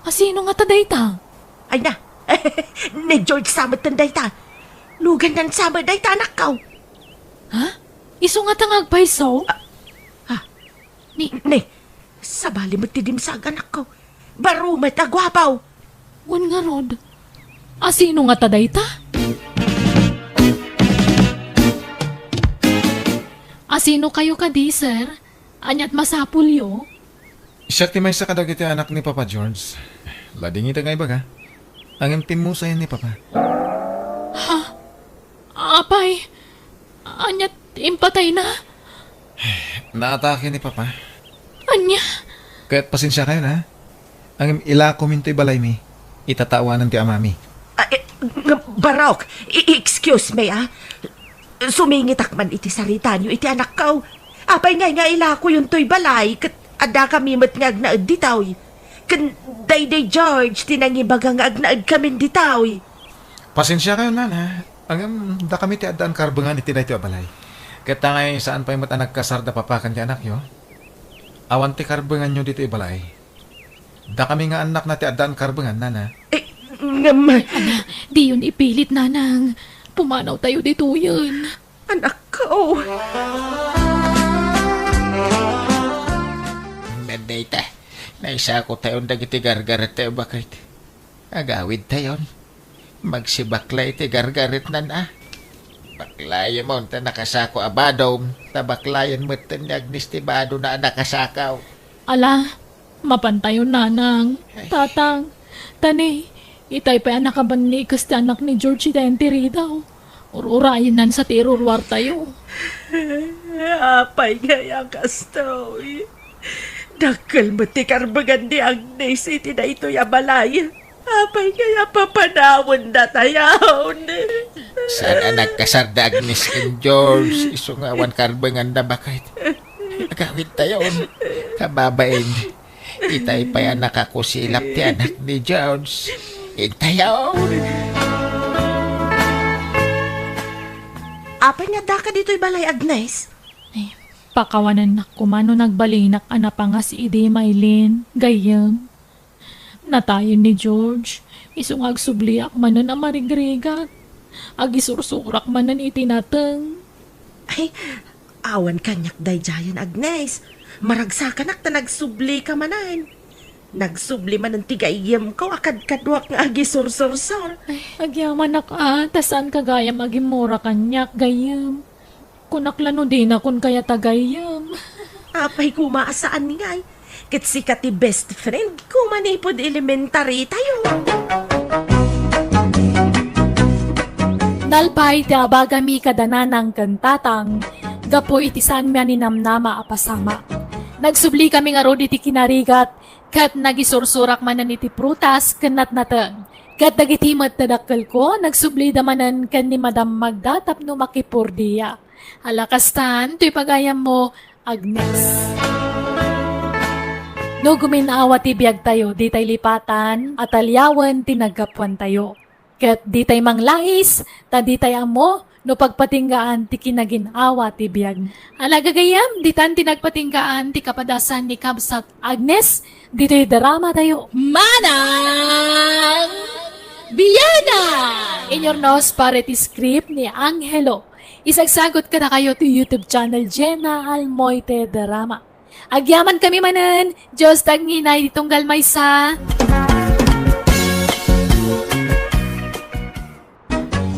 Asino ngata dayta? Ay na, ni George sa metten dayta. Luganna sa met dayta, anakko. Ha? Isu ngata nga agpayso? Ah, ah. Ni, ni, sabali met ti dimsag, anakko. Baro met a guapo. Wen ngarud. Asino ngata dayta? Asino kayo kadi, sir? Aniat masapulyo? Siak ti maysa kadagiti anak ni Papa George. Ladingita nga ibaga. Ngem pimmusayen ni Papa. Ha? Apay, aniat impatayna? Naatake ni Papa. Ania? Ket pasensiakayon, ha? Ngem ilakom intoy balaymi. Itata awanen ti amami. Ah, eh, ng-, Barok, i-, excuse me, ah. Sumingitak man iti saritayo iti anakko. Apay ngay nga ilakoyon toy balay ket adda kami met nga agnaed ditoy. Ken daydi George ti nangibaga nga agnaed kamin ditoy. Pasensiakayon, nana. Ngem, dakami ti addaan karbengan iti daytoy a balay. Ket ta ngay saan pay met a nagkasar da papa ken ti anakyo. Awan ti karbenganyo ditoy balay. Dakami nga annakna ti addaan karbengan, nana. Eh, Ngem, Ana, diyon ipilit, nanang. Pumanawtayo ditoyen. Anakko. Dayta, naisakotayon dagiti gargaretta, baket. Agawidtayon. Magsibaklay ti gargaretnan, a. Baklayemon ta nakasako a badom, ta baklayen metten ni Agnes ti badona a nakasako. Ala, mapantayon, nanang, Ay. tatang. Tani, itay pay a nakabannikes ti anak ni George iti entiridaw. Ur-urayennan sa ti iruruartayo. Apay ngay a kastoy? Dakkel met ti karbengan ni Agnes iti daytoy a balay. Apay ngay a papanawendatayon? Saan a nagkasar da Agnes ken George, isu nga awan karbenganda, baket. Agawidtayon. Kababain, itay pay a nakakusilap ti anak ni George. Intayon. Apay nga addaka ditoy balay, Agnes? Eh, pakawanennak koma no nagbalinak a napangas idi, Maylin, gayyem. Natayen ni George, isu nga agsubliak manen a marigrigat. Agisursurak manen iti nateng. Ay, awan kaniak daydiayen, Agnes. Maragsakanak ta nagsublika manen. Nagsubli manen ti gayyemko a kadkaduak nga agisursursor. Ay, agyamanak a, ta saanka gayam agimmura kaniak, gayyem. Kunak la no dina kun kayat a gayyem. Apay koma a saan ngay? Ket sika ti best friend ko manipud elementary tayo. Nalpay ti abagami kada nanang ken tatang gapu iti saanmi a ninamnama a pasamak. Nagsublikami ngarud iti kinarigat ket nagisursurak manen iti prutas ken natnateng. Ket dagiti met ti dakkelko, nagsublida manen ken ni Madam Magda tapno makipurdiya. Ala kastan, toy pagayammo, Agnes. No gumin-awa ti biagtayo, ditay lipatan a taliawen ti naggapuantayo. Ket ditay manglais, ta ditay ammo no pagpatinggaan ti kinagin-awa ti biag. Ala gagayyem, ditan ti nagpatinggaan ti kapadasan ni Kabsat Agnes, ditoy drama tayo. Manang Biana! Inurnos para iti script ni Angelo. Isagsagut kadakayo ti YouTube channel Jenna Almoite Drama. Agyamankami manen, Dios ti agnginay ti tunggal maysa.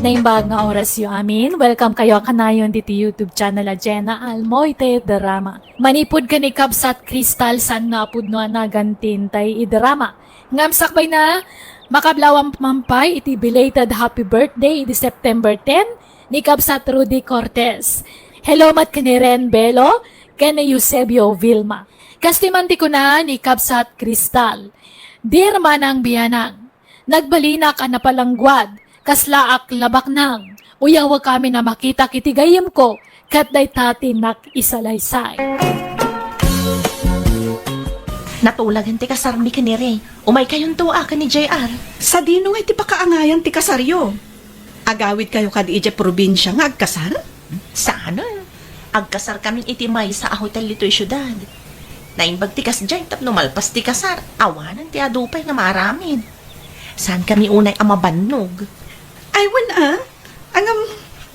Naimbag nga orasyo amin, welcome kayo a kanayon ditoy YouTube channel a Jenna Almoite Drama. Manipud ken ni Kabsat Crystal, saan nga a pudno a nagan ti intay idrama. Ngem sakbayna, makablawan man pay iti belated happy birthday idi September ten ni Kabsat Rudy Cortez. Hello met ken ni Ren Belo ken ni Eusebio Vilma. Kastoy man ti kuna ni Kabsat Crystal, Dear Manang Bianang, nagbalinak a napalangguad, kaslaak labaknang, uyawek amin a makitak iti gayyemko, ket dayta ti nakisalaysay. Natulagan ti kasarmi ken ni Ray. Umaykayonto a ken ni J R. Sadino ngay ti pakaangayan ti kasaryo? Agawidkayo kadi idiay probinsia nga agkasar? Saan? Agkasarkamin iti maysa a hotel ditoy siudad. Naimbag ti kasdiay tapno malpas ti kasar, awanen ti adu pay nga maaramid. Saankami unay a mabannog. Ay, wen a. Ngem,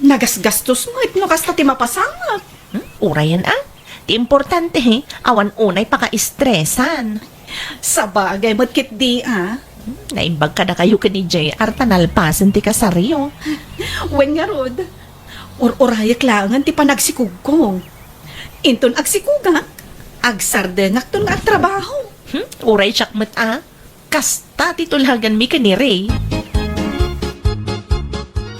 nagasgastos met no kasta ti mapasamak. Hmm? Urayen a. Ti importante, awan unay pakaestresan. Sabagay met ketdi a. Hmm, naimbag kadakayo ken ni J R ta nalpasen ti kasaryo. Wen ngarud, ur-urayek laengen ti panagsikugko. Inton agsikugak, agsardengakton nga agtrabaho. Hmm, uray siak met a. Kasta ti tulaganmi ken ni Ray.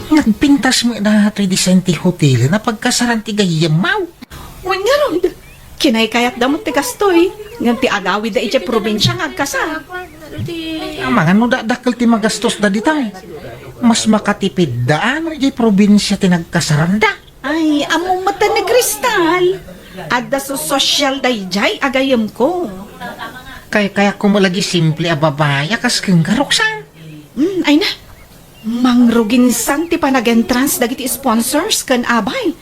Nagpintas met daytoy design ti hotel a pagkasaran ti gayyemmo. Wen ngarud, kinaykayatda met ti kastoy, ngem ti agawidda idiay probinsia nga agkasar. Amangan no dakdakkel ti magastosda ditay. Mas makatipidda a no idiay probinsia ti nagkasaranda. Ay, ammom met ni Crystal. Adda so-, sosyal daydiay a gayyemko. Kay, kayatko met lagi simple a babai a kas kenka, Roxanne. Hmm, ay na. Mangruginsan ti panag-entrance dagiti sponsors ken abay.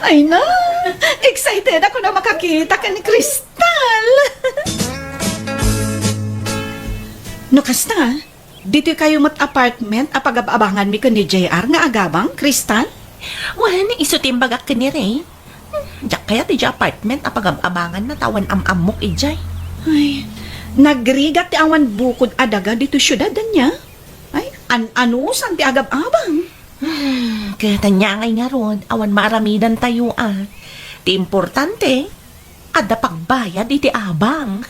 Ay na, excited ako na makakita ken ni Crystal. No kasta, Ditoy kayo met apartment a pagab-abanganmi ken ni J R nga agabang, Crystal? Wen, isu ti imbagak ken ni Ray. Hmm, diak kayat idiay apartment a pagab-abanganna ta awan am-ammok idiay. Ay, nagrigat ti awan bukod a daga ditoy siudad, ania? Ay, an-anusan ti agab-abang. Hmm, ket ania ngay ngarud, awan maaramidantayo a. Ti importante, adda pagbayad iti abang.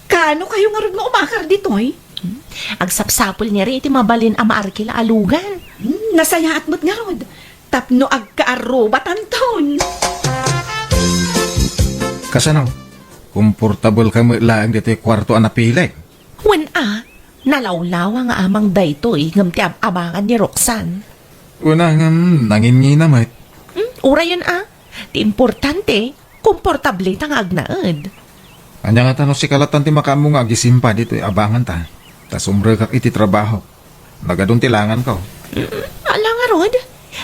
Kaano kayo ngarud nga umakar ditoy? Hmm, agsapsapul ni Ray iti mabalin a maarkila a lugar. Hmm, nasayaat met ngarud. Tapno agkaarrubatanton. Kasano? Komportableka met laeng ditoy kuarto a napilek? Wen a, nalawlawa nga amang daytoy ngem ti ab-abangan ni Roxanne. Wen a, ngem nanginnginam met. Hmm, urayen a. Ti importante, komportable ta nga agnaed. Ania ngata no sika lattan ti makaammo nga agisimpa ditoy abanganta? Ta sumrekak iti trabaho. Nagadun ti langanko. Mm, ala ngarud.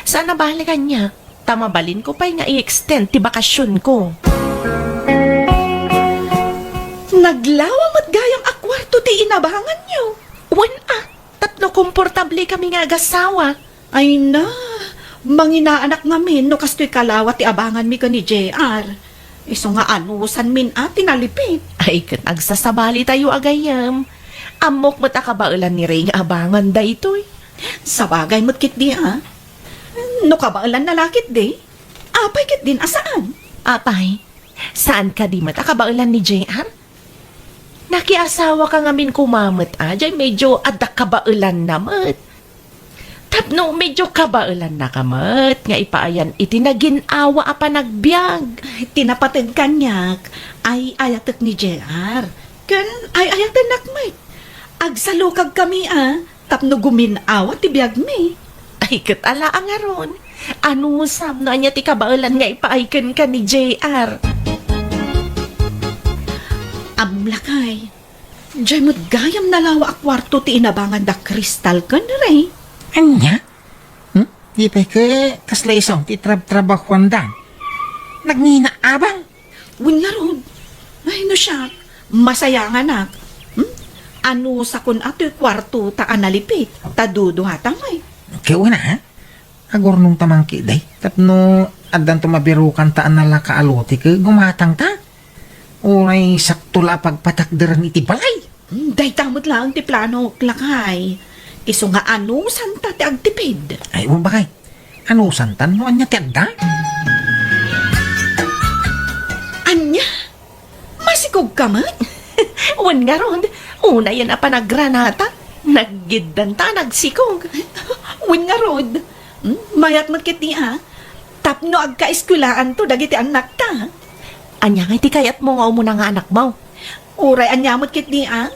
Saan a bale kaniak. Ta mabalinko pay nga i-extend ti bakasionko. Naglawa met gayam a kuarto ti inabanganyo. Wen a, tapno komportable kami nga agasawa. Ay na, manginaanak ngamin no kastoy kalawa ti abanganmi ken ni J R. Isu nga anusanmin a ti nalipit. Ay, ket agsasabalitayo a gayyem. Ammok met a kabaelan ni Ray nga abangan daytoy. Sabagay met ketdi a. No kabaelanna la ketdi, apay ketdin a saan? Apay, saan kadi met a kabaelan ni J R? Nakiasawaka ngamin koma met a, diay medyo adda kabaelanna met. Tapno medyo kabaelannaka met nga ipaayan iti nagin-awa a panagbiag. Ti napateg kaniak, ay-ayatek ni J R. Ken ay-ayatennak met. Agsalukagkami a, tapno gumin-awa ti biagmi. Ay, ket ala a ngarud. Anusam no ania ti kabaelan nga ipaay kenka ni J R? Amlakay. Diay met gayam nalawa a kuarto ti inabangan da Crystal ken Ray. Ania? Hmm? Di pay ket kasla isu ti trab-trabahuanda? Nagngina abang? Wen ngarud. Ay, no siak, masayanganak. Hmm? Anusakon a toy kuartota a nalipit, ta duduata met. Ket wen a, ha? Agurnongta man ketdi, tapno addanto mabirokanta a nalaka a lote ket gumatangta. Uray sakto la a pagpatakderan iti balay. Hmm, dayta met laeng ti planok, lakay. Isu nga anusanta ti agtipid. Ay, wen bakay. Anusantan no ania ti adda? Ania? Masikogka met? Wen ngarud, unayen a panagranata, naggiddanta a nagsikog. Wen ngarud, hmm, mayat met ketdi a, tapno agkaeskuelaanto dagiti annakta. Ania ngay ti kayatmo nga umuna nga anakmo? Uray ania met ketdi a?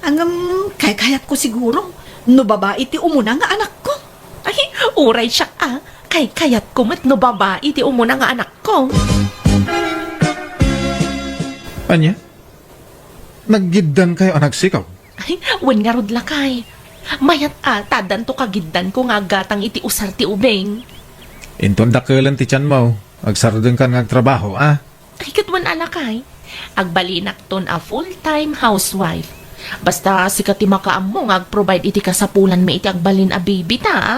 Ngem, kaykayatko siguro no babai ti umuna nga anakko. Ay, uray siak a, kaykayatko met no babai ti umuna nga anakko. Ania? Naggiddankayo a nagsikog? Ay, wen ngarud, lakay. Mayat a, ta addanto kagiddanko nga aggatang iti usar ti ubing. Inton dakelen ti tianmo, agsardengkan nga agtrabaho, a? Ay, ket wen a, lakay. Agbalinakton a full-time housewife. Basta sika ti makaammo nga agprovide iti kasapulanmi iti agbalin a baby ta, a?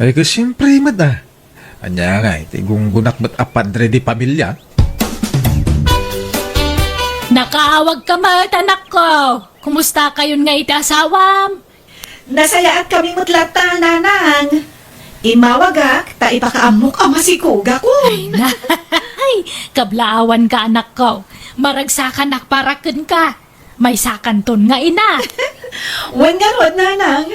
Ay, ket siempre met, a. Ania ngay ti gunggonak met a padre de pamilya? Nakaawagka met, anakko. Kumustakayon nga iti asawam? Nasayaatkami met latta, nanang. Immawagak ta ipakaammok a masikogakon. Ay, na. Ay, kablaawanka, anakko. Maragsakanak para kenka. Maysakanton nga ina. Wen ngarud, nanang.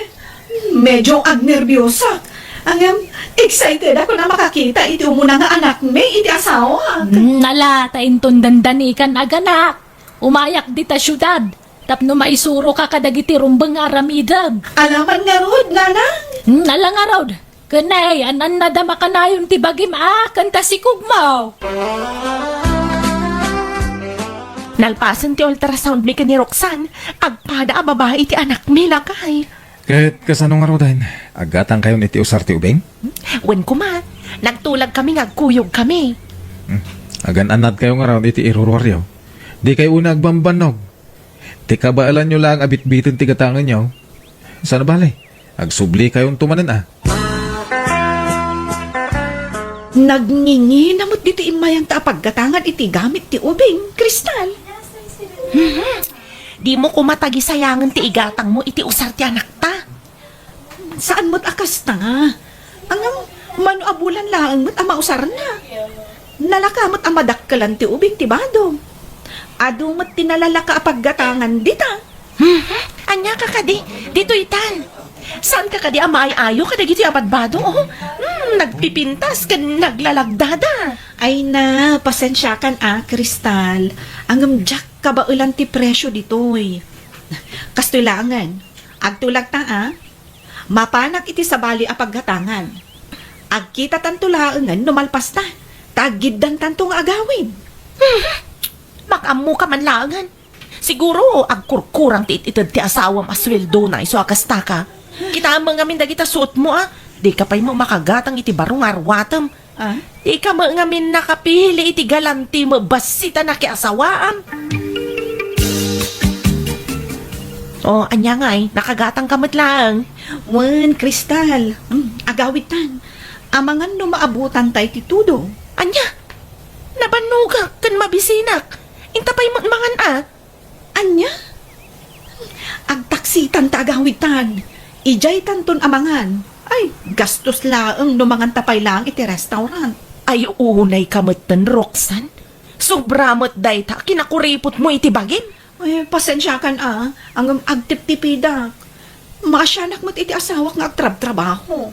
Medyo agnerbiosak. Ngem, excited ako a makakita iti umuna nga anakmi iti asawak. Hmm, ala, ta inton dandanikan aganak. Umayak dita siudad, tapno maisuroka kadagiti rumbeng nga aramidem. Ala man ngarud, nanang? Hmm, ala ngarud. Ken ay, an-annada makanayon ti bagim a, ken ta sikogmo. Nalpasen ti ultrasound mi ken ni Roxanne, agpada a babai ti anakmi, lakay. Ket kasano ngaruden? Aggatangkayon iti usar ti ubing? Wen koma, nagtulagkami nga agkuyogkami. Hmm. Agan-annadkayo ngarud iti iruruaryo. Dikayo una agbambannog. Ti kabaelanyo laeng a bitbiten ti gatangenyo. Saan a bale? Agsublikayonto manen a. Nagnginginamot ditoy immayanta a paggatangan iti gamit ti ubing, Crystal. Mhm. Dimo koma tagisayangen ti igatangmo iti usar ti anakta. Saan met a kasta. Ngem, mano a bulan laeng met a mausarna. Nalaka met a madakkelan ti ubing ti bado. Adu met ti nalalaka a paggatangan dita. Mhm. Ania ka kadi? Ditoy tan. Saan ka kadi a maay-ayo kadagitoy a badbado, oh? Hmm, nagpipintas ken naglalagdada. Ay na, pasensiakan a, Crystal. Ngem diak kabaelan ti presio ditoy. Kastoy laengen. Agtulagta a. Mapanak iti sabali a paggatangan. Agkitatanto laengen no malpasta. Ta aggiddantanto nga agawid. Mhm. Makaammoka man laengen. Siguro, agkurkurang ti it-ited ti asawam a sueldona isu a kastaka. Kitaem ngamin dagita suotmo a. Dika pay met makagatang iti baro nga aruatem. Ah? Dika met ngamin nakapili iti galanti met bassit a nakiasawaam. O, ania ngay, nakagatangka met laeng. Wen, Crystal. Hmm, agawidtan. Amangan no maabutanta iti tudo. Ania? Nabannogak ken mabisinak. Inta pay met mangan a. Ania? Agtaksitan ta agawidtan. Idiaytanton a mangan. Ay, gastos laeng no manganta pay laeng iti restaurant. Ay, unayka metten, Roxanne. Sobra met dayta a kinakuripotmo iti bagim. Ay, pasensiakan a, ngem agtiptipidak. Maasianak met iti asawak nga agtrabtrabaho.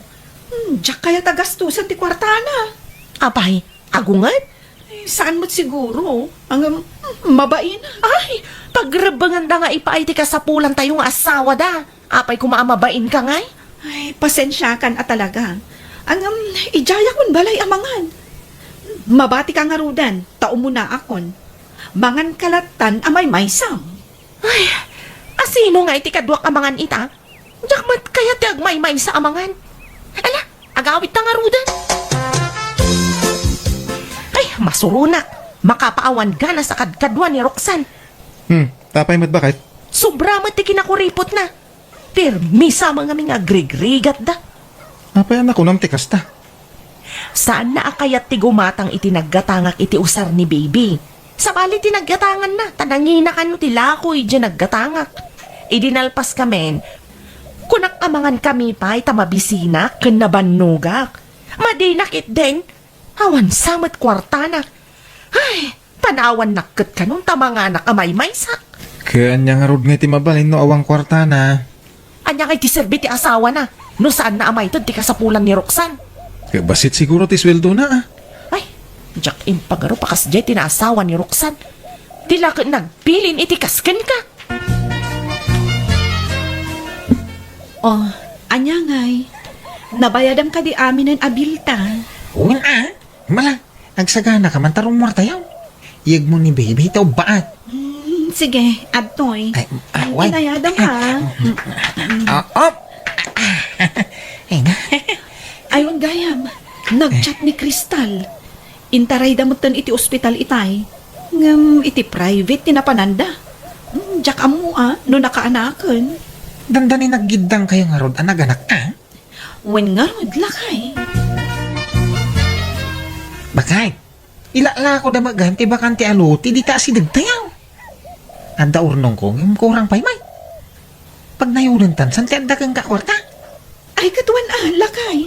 Hmm, diak kayat a gastosen ti kuartana. Apay, agunget? Eh, saan met siguro? Ngem, hmm, mabain. Ay, pagrebbengenda nga ipaay ti kasapulantayo nga asawada. Apay koma a mabainka ngay? Ay, pasensiakan a talaga. Ngem, idiayak wen balay a mangan. Mabatika ngaruden, ta umunaakon. Manganka lattan a maymaysam. Ay, asino ngay ti kaduak a mangan ita? Diak met kayat ti agmaymaysa a mangan. Ala, agawidta ngaruden. Ay, masuronak. Makapaawan ganas a kadkaduan ni Roxanne. Hmm, apay met, baket? Sobra met ti kinakuripotna. Pirmi sa ngamin nga agrigrigatda. Apay a nakunam ti kasta? Saanna a kayat ti gumatang iti naggatangak iti usar ni Baby. Sabali ti naggatanganna, ta nanginakan no ti lakoy diay naggatangak. Idi nalpaskamin, kunak a mangankami pay ta mabisinak ken nabannogak. Madina ketdin, awan sa met kuartana. Ay, panawannak ket kanon ta manganak a maymaysa. Ket ania ngarud ngay ti mabalin no awan kuartana? Ania ngay ti serbi ti asawana no saanna a maited ti kasapulan ni Roxanne? Ket bassit siguro ti sueldona, a. Ay, diak impagarup a kasdiay ti naasawa ni Roxanne. Di la ket nagbilin iti kas kenka. Oh, ania ngay? Nabayadam kadi aminen a bilta? Wen a, mala, agsaganaka man ta rummuartayo. Iyegmo ni Baby ta ubbaat. Hmm, sige, adtoy. Ay, ah, wen. Inayadam, ah. Ah, op. Ay na. Ay, wen gayam, nag-chat ni Crystal. Intarayda metten iti ospital itay. Ngem iti private ti napananda. Hmm, diak ammo a no nakaanaken. Dandani naggiddangkayo ngarud a naganakka? Wen ngarud, lakay. Bakay, ilalakoda met gayam ti bakante a lote dita asidegtayo. Adda urnongko ngem kurang pay met. Pagnayodentan, saan ti adda kenka kuarta? Ay, ket wen a, lakay.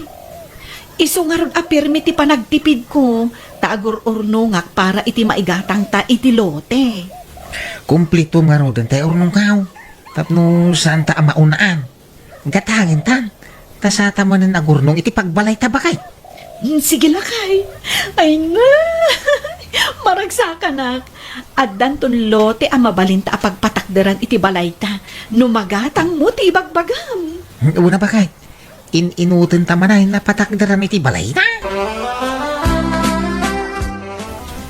Isu ngarud a pirmi ti panagtipidko, ta agur-urnongak para iti maigatangta iti lote. Kumplito ngaruden ti urnongkaw, tapno saanta a maunaan. Gatangentan, ta saanta manen agurnong iti pagbalayta, baket. Hmm, sige, lakay. Ay na, maragsakanak. Addanton lote a mabalinta a pagpatakderan iti balayta no magatangmo ti ibagbagam. Una, baket. In-inutenta manen a patakderan iti balayta.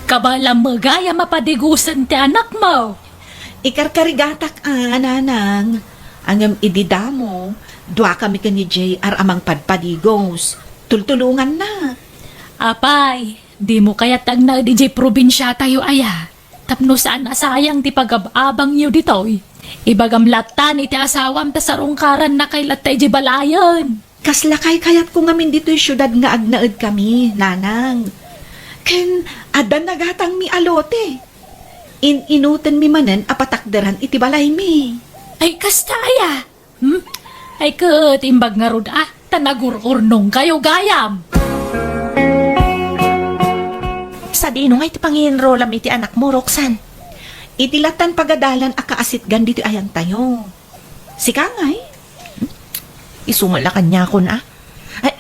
Kabaelam met gayam a padigusen ti anakmo. Ikarkarigatak a, nanang. Ngem idi damo, duakami ken ni J R a mangpadpadigos. Tultulonganna. Apay, dimo kayat ti agnaed idiay probinsiatayo aya? Tapno saan a sayang ti pagab-abangyo ditoy. Ibagam lattan iti asawam ta sarungkarannakay latta idiay balayen. Kasla kay kayatko ngamin ditoy siudad nga agnaedkami, nanang. Ken adda nagatangmi a lote. In-inutenmi manen a patakderan iti balaymi. Ay, kasta aya? Hmm? Ay, ket imbag ngarud, ah, ta nagur-urnongkayo gayam. Sadino nga iti panginrolam iti anakmo, Roxanne? Iti lattan pagadalan a kaasitgan ditoy ayantayo. Sika ngay? Isu nga la kaniakon, ah. Ay,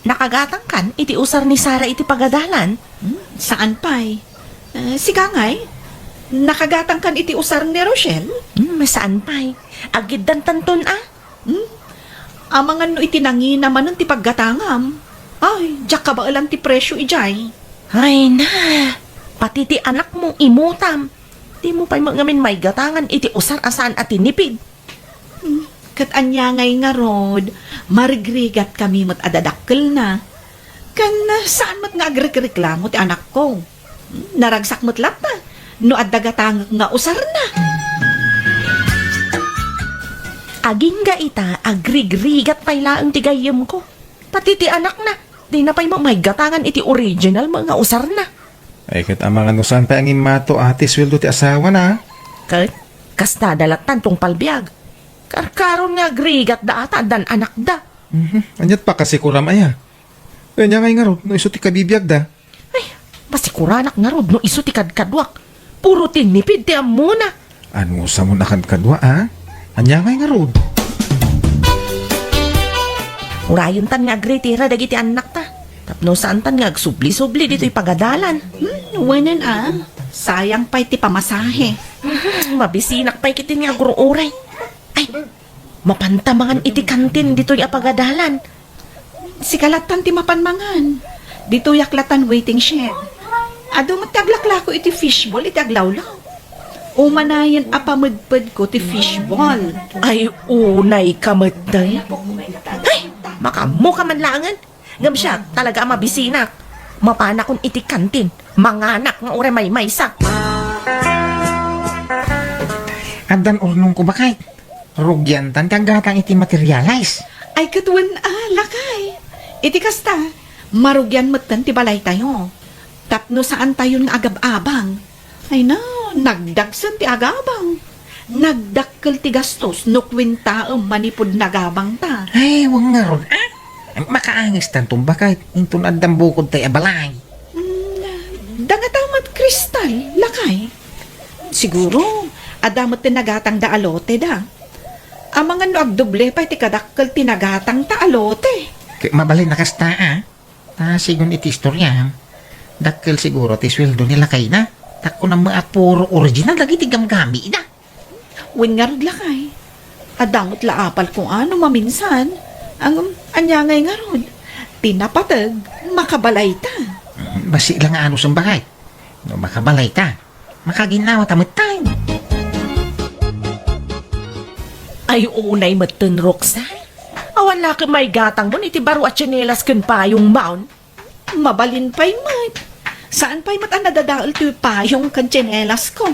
nakagatangkan iti usar ni Sara iti pagadalan? Hmm, saan pay? Eh, sika ngay? Nakagatangkan iti usar ni Rochelle? Hmm, saan pay? Agiddantanton, ah. Hmm? Amangan no iti nangina manen ti paggatangam. Ay, diak kabaelan ti presio idiay. Ay na, pati ti anakmo, imutam. Dimo pay met ngamin maigatangan iti usar a saan a tinipid. Hmm, ket ania ngay ngarud, marigrigatkami met a dadakkelna. Ken saan met nga agrekreklamo ti anakko. Hmm, naragsak met latta no adda gatangek nga usarna. Agingga ita, agrigrigat pay laeng ti gayyemko. Pati ti anakna, dina pay met maigatangan iti original met nga usarna. Ay, ket amangan no saan pay a ngimmato a ti sueldo ti asawana, ah. Ket, kastada lattan tungpal biag. Karkaron nga agrigatda a ta addan anakda. Mhm. Aniat pakasikuram aya? Ania ngay ngarud no isu ti kabibiagda? Ay, pasikuranak ngarud no isu ti kadkaduak. Puro tinipid ti ammona. Anusam a kadkadua, a? Ania ngay ngarud? Urayentan nga agritira dagiti annakta. Tapno saantan nga agsubli-subli ditoy pagadalan. Hmm, wenen a, sayang pay ti pamasahe. Mabisinak pay ketdi nga agur-uray. Ay, mapanta mangan iti kantin ditoy a pagadalan. Sika lattan ti mapan mangan. Ditoyak lattan waiting shed. Adu met ti aglaklako iti fishball iti aglawlaw. Umanayen a pamedpedko ti fishball. Ay, unay ka met, day. Ay, makaammo ka man laengen. Ngem siak, talaga a mabisinak. Mapanakon iti kantin. Manganak nga uray maymaysa. Addan urnongko, baket. Rugiantan ti aggatang iti materialis. Ay, ket wen a, lakay. Iti kasta, marugian metten ti balaytayo. Tapno saantayon nga agab-abang. Ay na, nagdagsen ti agabang. Nagdakkel ti gastos no kuentaem manipud nagabangta. Ay, wen ngarud, ah. Makaangestan ton baket, inton addan bukodtay a balay. Mm, dangata met, Crystal, lakay. Siguro, adda met ti nagatangda a lote da. Amangan no agdoble pay ti kadakkel ti nagatangta a lote. Ket mabalin a kasta, a. Ta sigun iti istorya, dakkel siguro ti sueldo ni lakayna. Ta kunam met a puro original dagiti gamgamida. Wen ngarud, lakay. Adda met la apal kung ano maminsan. Ngem, ania ngay ngarud? Ti napateg, makabalayta. Mm, bassit la nga anus, baket. No makabalayta, makaginawa ta metten. Ay, unay metten, Roxanne. Awan la ket maigatangmon iti baro a tsinelas ken payongmon. Mabalin pay met. Saan pay met a nadadael ti payong ken tsinelasko.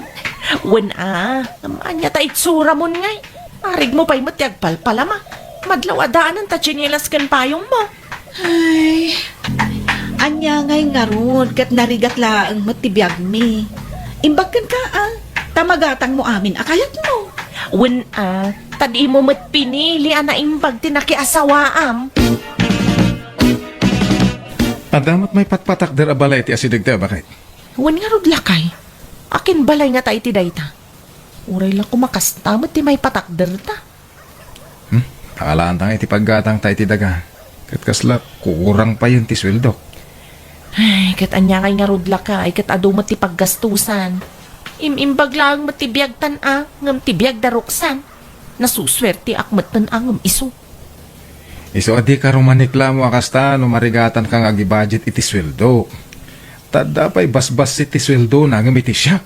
Wen a, ania ta itsuramon ngay? Arigmo pay met ti agpalpalama. Madlaw a daanen ta tsinelas ken payongmo. Ay, ania ngay ngarud ket narigat laeng met ti biagmi. Imbag kenka, a, ta magatangmo amin a kayatmo. Wen a, ta dimo met pinili a naimbag ti nakiasawaam. Adda met maipatpatakder a balay ti asidegta, baket? Wen ngarud, lakay. Akin balay ngata iti dayta? Uray la koma kasta met ti maipatakderta. Hmm? Alaanta nga iti paggatangta iti daga. Ket kasla, kurang payen ti sueldok. Ay, ket ania ngay ngarud, lakay, ket adu met ti paggastusan. Im-imbag laeng met ti biagtan a, ngem ti biag da Roxanne. Nasusuerteak metten a ngem isu. Isu a dika rumaniklamo a kasta no marigatanka nga agibudget iti sueldo. Ta adda pay basbassit ti sueldona ngem iti siak.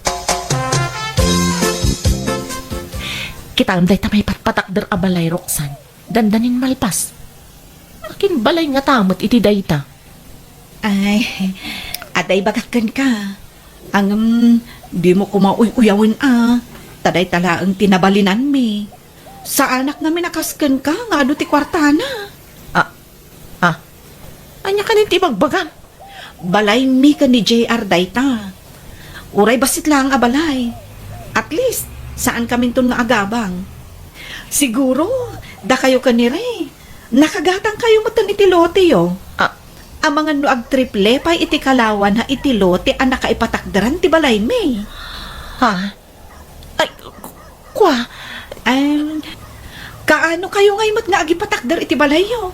Kitaem dayta maipatpatakder a balay, Roxanne. Dandanin malpas. Akin balay ngata met iti dayta? Ay, adda ibagak kenka. Ngem, dimo koma uy-uyawen a. Ta dayta laeng ti nabalinanmi. Saanak ngamin a kas kenka nga adu ti kuartana. Ah, ah. Ania kadi ti ibagbagam? Balaymi ken ni J R dayta. Uray bassit laeng a balay. At least, saan kaminton nga agabang. Siguro, dakayo ken ni Ray, nakagatangkayo metten iti loteyo. Ah. Amangan no agtriple pay iti kalawan ha iti lote a nakaipatakderan ti balaymi. Ha? Ay, ku-, kua? Em, kaano kayo ngay met nga agipatakder iti balayyo?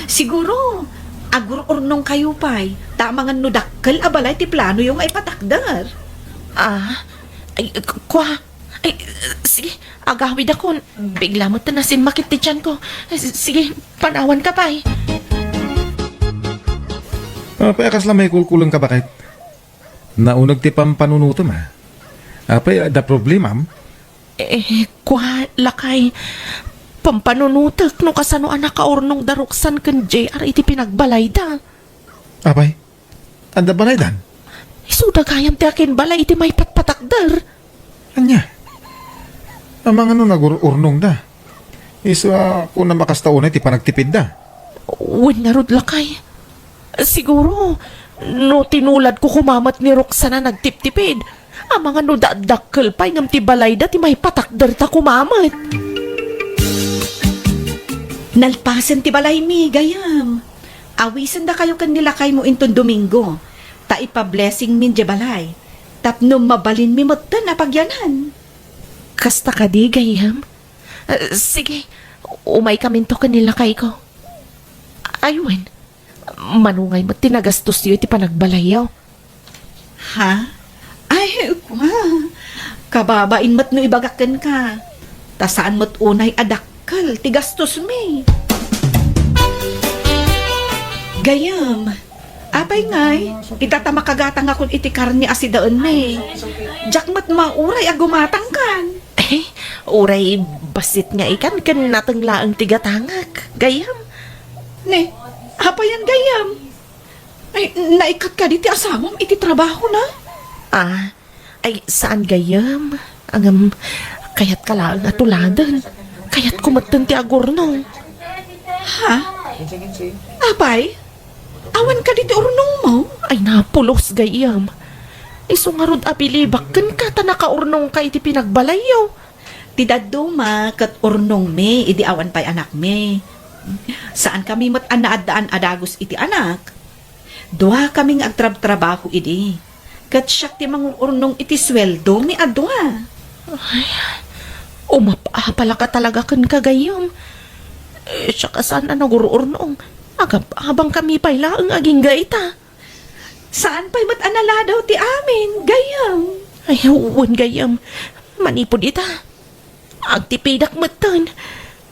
Siguro, agur-urnong kayo pay, ta amangan no dakkel a balay ti planoyo nga ipatakder. Ah, ay, ku-, kua? Ay, sige, agawidakon. Bigla met ta nasimmakit ti tiyanko. S-, sige, panawanka pay. Apay a kasla maikulkulenka, baket? Nauneg ti pampanunotem, a. Apay, adda problemam? Eh, kua, lakay. Pampanunotek no kasano a nakaurnong da Roxanne ken J R iti pinagbalayda. Apay, adda balaydan? Isuda gayam ti akinbalay iti maipatpatakder. Ania? Amangan no nagur-urnongda. Isu a kunam a kasta unay ti panagtipidda. Wen ngarud, lakay. Siguro, no tinuladko koma met ni Roxanne a nagtiptipid, amangan no dakdakkel pay ngem ti balayda ti maipatakderta koma met. Nalpasen ti balaymi, gayam. Awisendakayo ken ni lakaymo inton Domingo, ta ipa-blessingmin diay balay, tapno mabalinmi metten a pagyanan. Kasta kadi, gayam? Ah, sige, umaykaminto ken ni lakayko. Ay, wen, mano ngay met ti nagastosyo iti panagbalayyo? Ha? Ay, kua, kababain met no ibagak kenka, ta saan met unay a dakkel ti gastosmi. Gayam, apay ngay, ita ta makagatangakon iti karne a sidaenmi. Diak met mauray a gumatangkan. Eh, uray bassit nga ikan ken nateng laeng ti gatangak, gayam. Ne, apayan gayam? Ay, naikat kadi ti asawam iti trabahona? Ah, ay, saan gayam? Ngem, kayatka laeng a tuladen. Kayatko metten ti agurnong. Ha? Apay? Awan kadi ti urnongmo? Ay, napulos gayam. Isu ngarud a bilibak kenka ta nakaurnongka iti pinagbalayyo. Ti dadduma ket urnongmi idi awan pay anakmi. Saankami met a naaddaan a dagus iti anak. Duakami nga agtrabtrabaho idi. Ket siak ti mangur-urnong iti sueldomi a dua. Ay, umap-apalaka talaga kenka gayam. Eh, siak a saan a nagur-urnong. Agab-abangkami pay laeng agingga ita. Saan pay met a naladaw ti amin, gayam? Ay, wen, gayam. Manipud ita, agtipidak metten.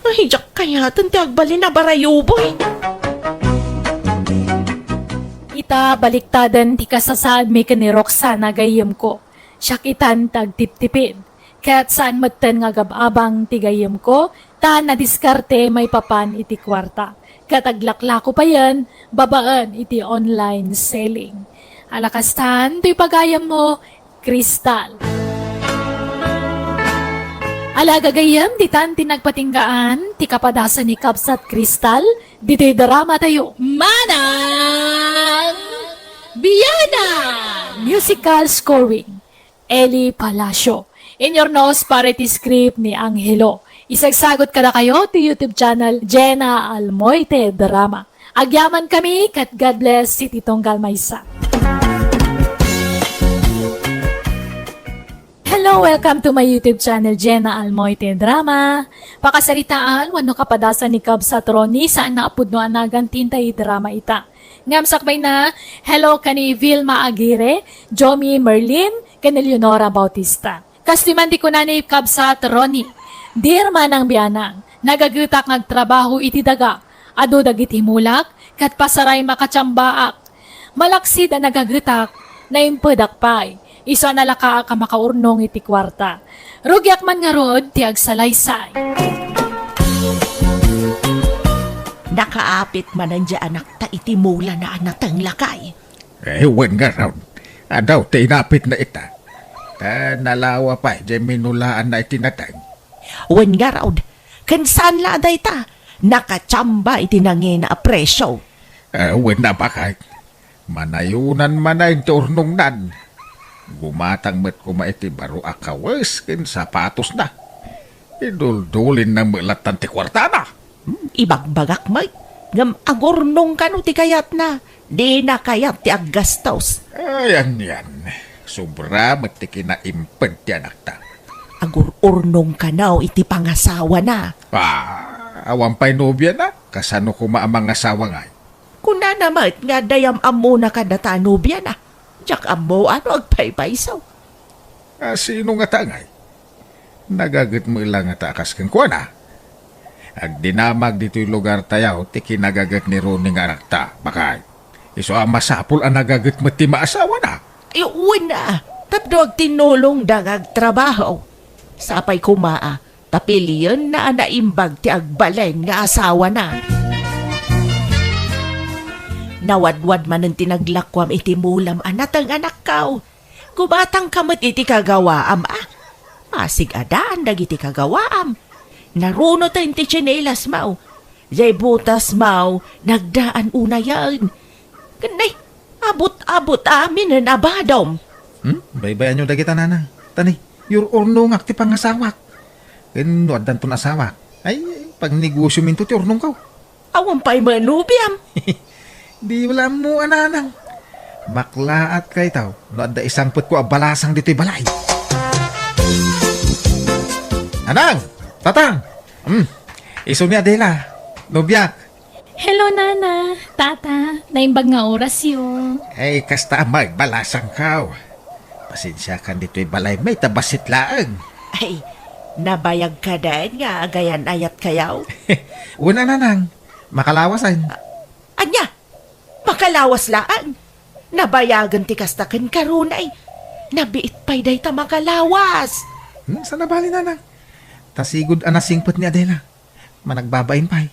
Ay, diak kayaten ti agbalin a barayuboy. Ita, baliktaden ti kasasaadmi ken ni Roxana, gayyemko. Siak itan ti agtiptipid. Ket saan metten nga agab-abang ti gayyemko, ta nadiskarte maipapan iti kuarta. Ket aglaklako payen babaen iti online selling. Ala kastan, toy pagayammo, Crystal. Ala gagayyem, ditan ti nagpatinggaan ti kapadasan ni Kabsat Crystal, ditoy drama tayo, Manang Biana! Musical scoring. Eli Palacio. Inurnos para iti script ni Angelo. Isagsagot kadakayo ti YouTube channel Jenna Almoite Drama. Agyamankami ket God bless iti tunggal maysa. Hello, welcome to my YouTube channel, Jenna Almoite Drama. Pakasaritaan wenno kapadasan ni Kabsat Ronnie, saan a pudno a nagan ti intay drama ita. Ngem sakbayna, hello ken ni Vilma Aguirre, Jomi Merlin, ken Eleonora Bautista. Kastoy man ti kuna ni Kabsat Ronnie, "Dear Manang Bianang, nagagetak nga agtrabaho iti daga. Adu dagiti mulak, ket pasaray makatiambaak. Malaksid a nagagetak, naimpedak pay. Isu a nalakaak a makaurnong iti kuarta. Rugiak man ngarud ti agsalaysay." Nakaapit manen diay anakta iti mulana a nateng, lakay? Eh, wen ngarud. Adu ti inapitna ita. Ta nalawa pay diay minulaanna iti nateng. Wen ngarud, ken saan la a dayta, nakachamba iti nangina a presio. Eh, wen a bakay, manayonan manen ti urnongnan. Gumatang met koma iti baro a kawes ken sapatosna. Iduldulinna met lattan ti kuartana. Hmm, ibagbagak met, ngem agurnong kano ti kayatna. Dina kayat ti aggastos. Ay, anian. Sobra met ti kinaimped ti anakta. Agur-urnong kano iti pangasawana. Ah, awan pay nobiana? Kasano koma a mangasawa ngay? Kunana met nga dayam ammona kadata a nobiana. Diak ammo no agpaypayso. Ah, sino ngata ngay? Nagaget met la ngata a kas kenkuana? Agdinamag ditoy lugartayo ti kinagaget ni Ronnie nga anakta, bakay. Isu a masapul a nagaget met ti maasawana. Ay, wen a, tapno agtinnulongda nga agtrabaho. Sapay koma a, ta pilienna a naimbag ti agbalin nga asawana. Nawadwad manen ti naglakuam iti mulam a nateng, anakko. Gumatangka met iti kagawaam a. Masig-adaan dagiti kagawaam. Narunoten ti tsinelasmo. Jay botasmo, nagdaan unayen. Ken nay, abut-abut aminen a badom. Hmm? Baybayanyo dagita, nanang. Ta nay, yur-urnongak ti pangasawak. Ken no addanton asawak, ay, pagnegosiominto ti urnongko. Awan pay met nobiam. Di la ammo a, nanang. Maklaat kayto no adda isangpetko a balasang ditoy balay. Nanang! Tatang! Hmm, isu ni Adela. Nobiak. Hello, Nana. Tata, naimbag nga orasyo. Ay, kasta a magbalasangko. Pasensiakan ditoy balaymi ta bassit laeng. Ay, nabayag kadi nga agayan-ayatkayo? Wen a, nanang. Makalawasen. Ania? Makalawas laeng? Nabayagen ti kasta kenka, Ronnie. Nabiit pay dayta makalawas. Hmm, saan a bale, nanang. Ta sigud a nasingpet ni Adela. Managbabain pay.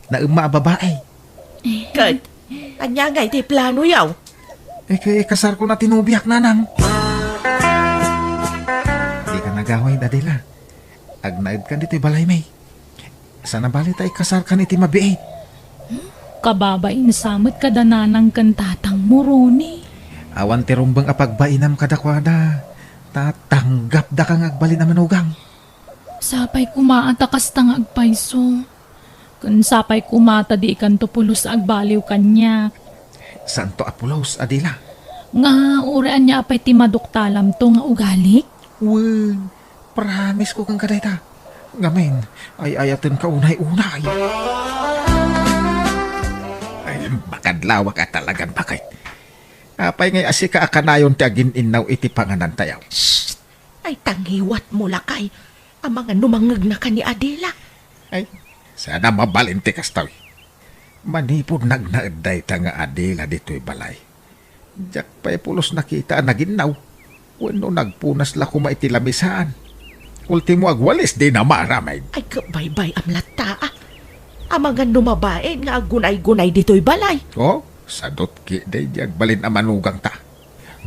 Naemma a babai. Ket, ania ngay ti planoyo? Ika-, ikasarko na ti nobiak, nanang. Dika nagawid, Adela. Agnaedkan ditoy balaymi. Saan a bale ta ikasarkan iti mabiit. Kababain sa met kada nanang ken tatangmo, Ronnie. Awan ti rumbeng a pagbainam kadakuada. Ta tanggapdaka nga agbalin a manugang. Sapay koma a ta kasta nga agpayso. Ken sapay koma ta dikanto pulos a agbaliw kaniak. Saanto a pulos, Adela? Nga uray ania a pay ti maduktalamto nga ugalik? Wen, promisesko kenka dayta. Ngamin, ay-ayatenka unay-unay. Ay, makadlawak a talagan, bakay. Apay ngay a sika a kanayon ti agin-innaw iti panganantayo? Shh! Ay, ta ngiwatmo lakay. Amangan no mangngegnaka ni Adela. Ay, saan a mabalin ti kastoy. Manipud nagnaed dayta nga Adela ditoy balay, diak pay pulos nakita a naginnaw. Wenno nagpunas la koma iti lamisaan. Ultimo agwalis dina maaramid. Ay, kabaybay-am latta, a. Amangan no mabain nga aggunay-gunay ditoy balay. Oh, sadut ketdi diay agbalin a manugangta.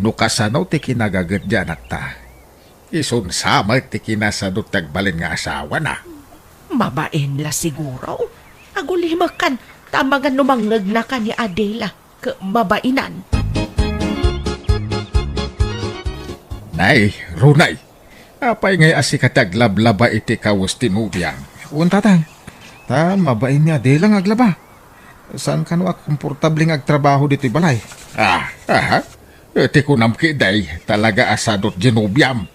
No kasano ti kinagaget diay anakta, isun sa met ti kinasadut ti agbalin nga asawana. Mabain la siguro. Agulimekan, ta amangan no mangngegnaka ni Adela ket mabainan. Nay, Ronnie, apay ngay a sika ti aglablaba iti kawes ti nobiam? Wen, tatang. Ta mabain ni Adela nga aglaba. Saan kano a komportable nga agtrabaho ditoy balay. Ah, aha. Ti kunam ketdi, talaga a sadut diay nobiam.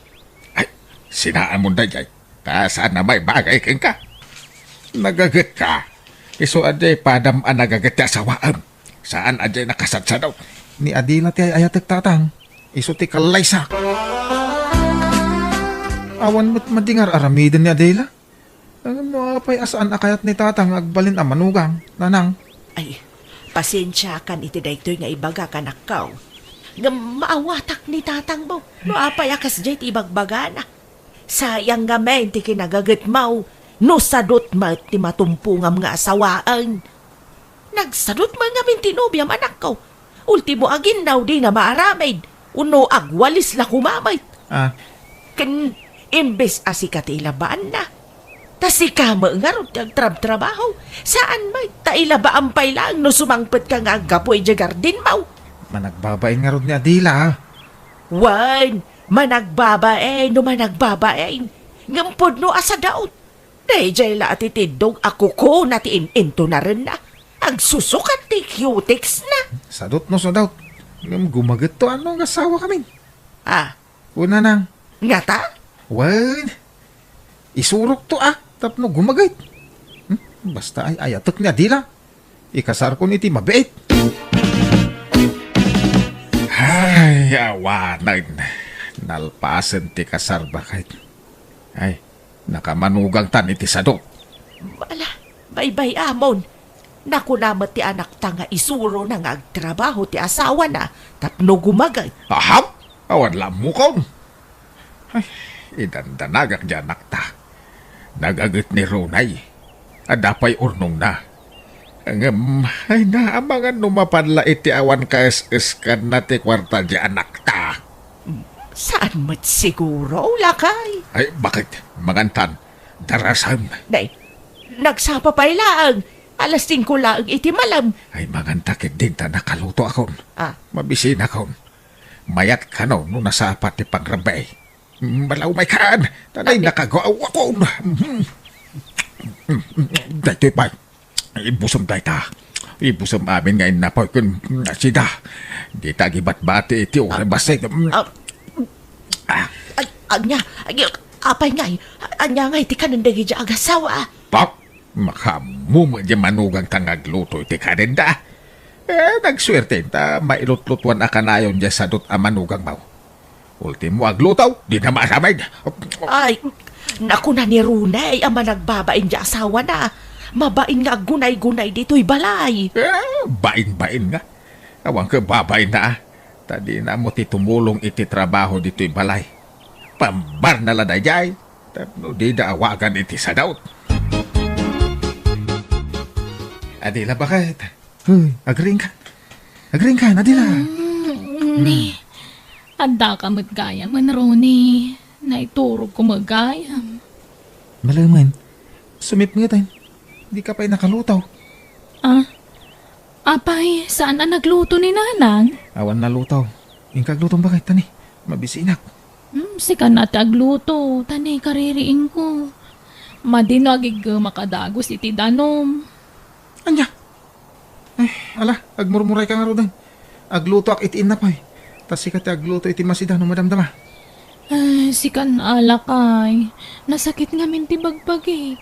Ay, sinaamon daydiay. Ta saan a maibagay kenka. Nagagetka. Isu a diay padam a nagaget ti asawaem. Saan a diay nakasadsadut. Ni Adela ti ay-ayatek, tatang. Isu ti kallaysak. Awan met madi nga ar-aramiden ni Adela. Ngem no apay a saan a kayat ni tatang nga agbalin a manugang, nanang? Ay, pasensiakan iti daytoy nga ibagak, anakko. Ngem maawatak ni tatangmo no apay a kasdiay ti ibagbagana. Sayang ngamin ti kinagagetmo no sadut met ti matumpongam nga asawaen. Nagsadut met ngamin ti nobiam, anakko. Ultimo aginnaw dina maaramid, wenno agwalis la koma met. Ah, Ken imbes a sika ti ilabaanna, ta sika met ngarud ti agtrabtrabaho. Saan met ta ilabaan pay laeng no sumangpetka nga aggapu idiay gardenmo. Managbabain ngarud ni Adela, a. Wen, managbabain no managbabain. Ngem pudno a sadaot. Daydiay la a ti tiddog a kukuna ti in-intunarenna. Agsusukat ti cutex-na. Sadaot no sadaot. Ngem gumagetto a no agasawakamin. Ah. Kunana. Ngata? Wen, isurokto a tapno gumaget. Hmm? Basta ay-ayatek ni Adela. Ikasarkon iti mabiit. Ay, awanen. Nalpasen ti kasar, baket. Ay, nakamanugangtan iti sadaot. Ala, baybay-amon. Nakuna met ti anakta nga isurona nga agtrabaho ti asawana tapno gumaget. Aham? Awan la ammokon. Ay, idandanagak diay anakta. Nagaget ni Ronay. Adda pay urnongna. Ngem, ay, naamangan no mapan la iti awan kaes-eskanna ti kuarta diay anakta. Saan met siguro, lakay? Ay, baket? Mangantan. Darasem. Nay, nagsapa pay laeng. Alas singko laeng iti malem. Ay, manganta ketdi ta nakalutoakon. Ah. Mabisinakon. Mayat kano no nasapa ti pangrabbi. Bala umaykan, ta nay, nakagawakon. Daytoy pay. Ibusem dayta. Ibusem amin nga innapoy ken sida. Dita agibatbati iti oras bassit. Ah, ah. Ay, ania, ay, apay ngay, ania ngay ti kanen dagiti agasawak? Pak, makaammo met diay manugangta nga agluto iti kanenda. Eh, nagsuerte ta mailutlutuan a kanayon diay sadaot a manugangmo. Ultimo agluto, dina maaramid. Ay, nakuna ni Ronay a managbabain diay asawana. Mabain nga aggunay-gunay ditoy balay. Eh, bain-bain nga. Awan ket babainna, a. Ta dina ammo ti tumulong iti trabaho ditoy balay. Pambarna la daydiay, tapno dida awagan iti sadaot. Adela, baket? Hoy, agriingka. Agriingka, Adela. Mm, ni. Addaka met gayam, Ronnie. Naiturogko met gayam. Malaemen, sumipngeten. Dika pay nakaluto. Ah? Apay, saan a nagluto ni Nanang? Awan naluto. Inka aglutom, baket, ta ni, mabisinak. Hmm, sika na ti agluto, ta ni kaririingko. Madi no agiggemak a dagus iti danom. Ania? Eh, ala, agmurmurayka ngaruden. Aglutoak iti innapoy. Ta sika ti agluto iti masida no madamdama. Eh, sikan a lakay. Nasakit ngamin ti bagbagik.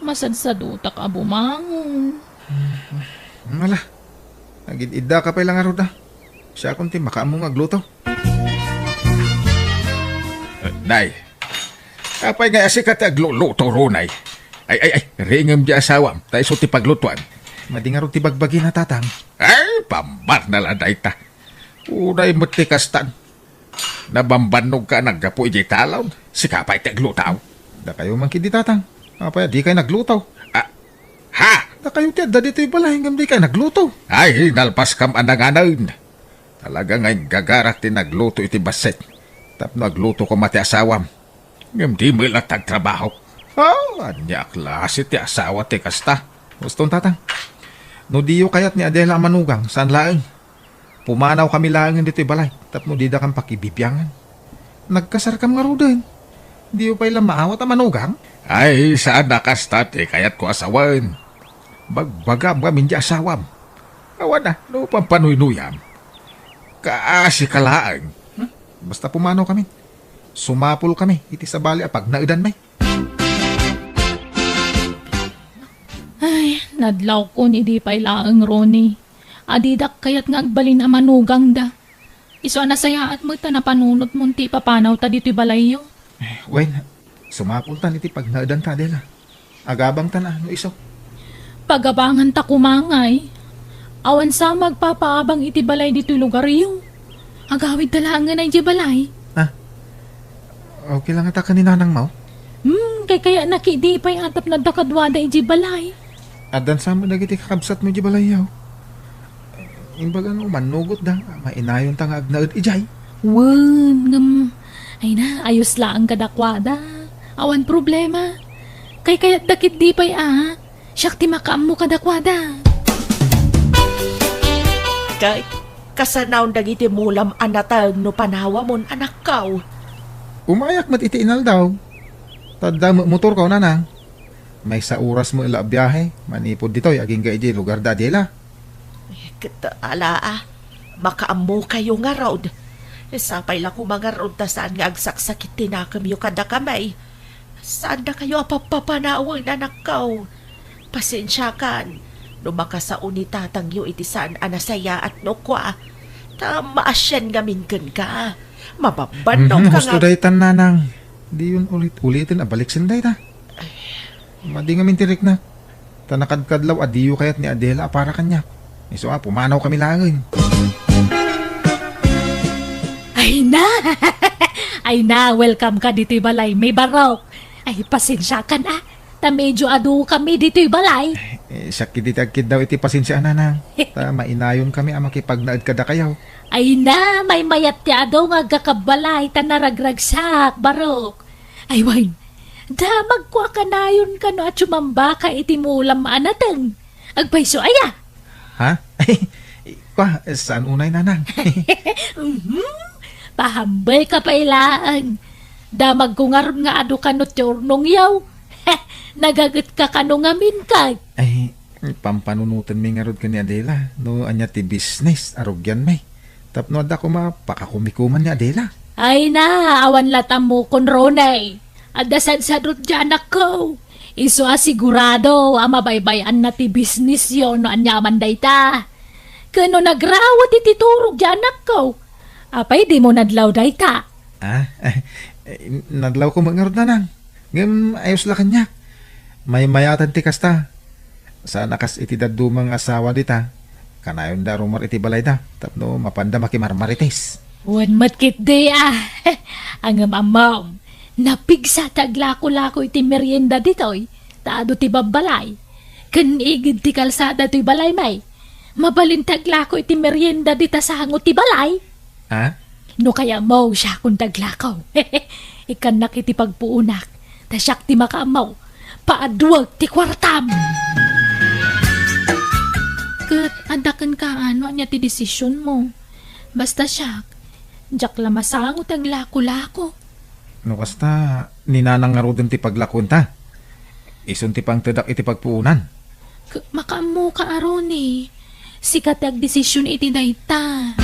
Masadsadutak a bumangon. Hmm, ala. Agid-iddaka pay la ngarud, a. Siakon ti makaammo nga agluto. Eh, nay, apay nga sika ti agluluto, Ronay? Ay, ay, ay, riingem diay asawam, ta isu ti paglutoan. Madi ngarud ti bagbagina, Tatang. Ay, pambarna la dayta. Unay met ti kastan. Nabambannogka a naggapu idiay talon. Sika pay ti agluto. Dakayo man ketdi, Tatang. Apay a dikay nagluto? Ah, ha? Dakayo ti adda ditoy balay ngem dikay nagluto. Ay, nalpaskam a nanganen. Talaga nga inggagarak ti nagluto iti bassit tapno agluto koma ti asawam. Ngem di met latta agtrabaho. Ah, ania a klase ti asawa ti kasta? Uston, Tatang. No diyo kayat ni Adela a manugang, saan laeng. Pumanawkami laengen ditoy balay tapno didakam pakibibiangan. Nagkasarkam ngaruden. Diyo pay la maawat a manugang? Ay, saan a kasta ti kayatko a sawen. Bagbagam ngamin ti asawam. Awan a, no pampanuynuyam. Kaasika laeng. Hmm? Basta pumanawkami. Sumapulkami iti sabali a pagnaedanmi. Ay, nadlawkon idi pay laeng, Ronnie. A didak kayat nga agbalin a manugangda. Isu a nasayaat met ta napanunotmon ti ipapanawta ditoy balayyo. Eh, wen, sumapultan iti pagnaedanta, Adela. Agabangtan a, no isu. Pagabanganta koma ngay. Awan sa nga agpapaabang iti balay ditoy lugaryo. Agawidda laengen a idiay balay. Ah, okay lang ata ken ni nanangmo? Hmm, kaykayatna ketdi pay a tapno adda kaduada idiay balay. Addan sa met dagiti kakabsatmo idiay balayyo. Imbaga no mannugotda, mainayonta nga agnaed idiay. Wen, ngem, Ay na, ayos laeng kadakuada. Awan problema. Kaykayatda ketdi pay a. Siak ti makaammo kadakuada. Ket kasanaon dagiti mulam a nateng no panawamon, anakko? Umayak met iti inaldaw. Ta adda met motorko, nanang. Maysa oras met la a biahe manipud ditoy agingga idiay lugar da Adela. Ket ala a, makaammokayo ngarud. Sapay la koma ngarud ta saan nga agsaksakit ti nakemyo kadakami. Saandakayo a pappapanawen, anakko. Pasensiakan no makasao ni tatangyo iti saan a nasayaat no kua. Ta maasian ngamin kenka. Mababannogka. Mhm, husto nga daytan, nanang. Diyon ulit-uliten a baliksen dayta. Madi ngamin ti riknak. Ta nakadkadlaw a diyo kayat ni Adela a para kaniak. Isu a, pumanawkami laeng. Ay na! Ay na, welcome ka ditoy balay, may barok. Ay, pasensiakan a. Ta medyo adukami ditoy balay. Eh, siak ketdi ti agkiddaw iti pasensia, nanang. Ta mainayonkami a makipagnaed kadakayo. Ay na, maymayat ti adu nga agkakabbalay ta naragragsak, barok. Ay wen, damagko a kanayon kano a sumambaka iti mulam a nateng. Agpayso aya? Ha? Kua, saan unay, nanang? Mhm. Pahambelka pay laeng. Damagko ngarud nga adu kano ti urnongyo. Nagagetka kano ngamin ket. Ay, pampanunotenmi ngarud ken ni Adela no ania ti business a rugianmi. Tapno adda koma pakakumikuman ni Adela. Ay na, awan la ta ammokon, Ronnie. Adda sadsadot diay anakko. Isu a sigurado a mabaybay-anna ti businessyo no aniaman dayta. Ken no nagrawet iti turog diay anakko, apay dimo nadlaw dayta? Ah, nadlawko met ngarud, nanang. Ngem ayos la kaniak. Maymayatan ti kasta. Saan a kas iti dadduma nga asawa dita, kanayonda a rumar iti balayda tapno mapanda makimarmarites. Wen met ketdi a. Ngem ammom, napigsa ti aglako-lako iti merienda ditoy, ta adu ti babbalay. Ken igid ti kalsada toy balaymi. Mabalin ti aglako iti merienda dita sango ti balay. Ha? No kayatmo, siakon ti aglako. Ikkannak iti pagpuonak, ta siak ti makaammo. Paaduek ti kuartam. Ket adda kenka, no ania ti desisionmo? Basta siak, diak la masango ti aglako-lako. No kasta, ni nanang ngaruden ti paglakuenta. Isun ti pangtedak iti pagpuonan. K-, makaammoka a, Ronnie. Sika ti agdesision iti dayta.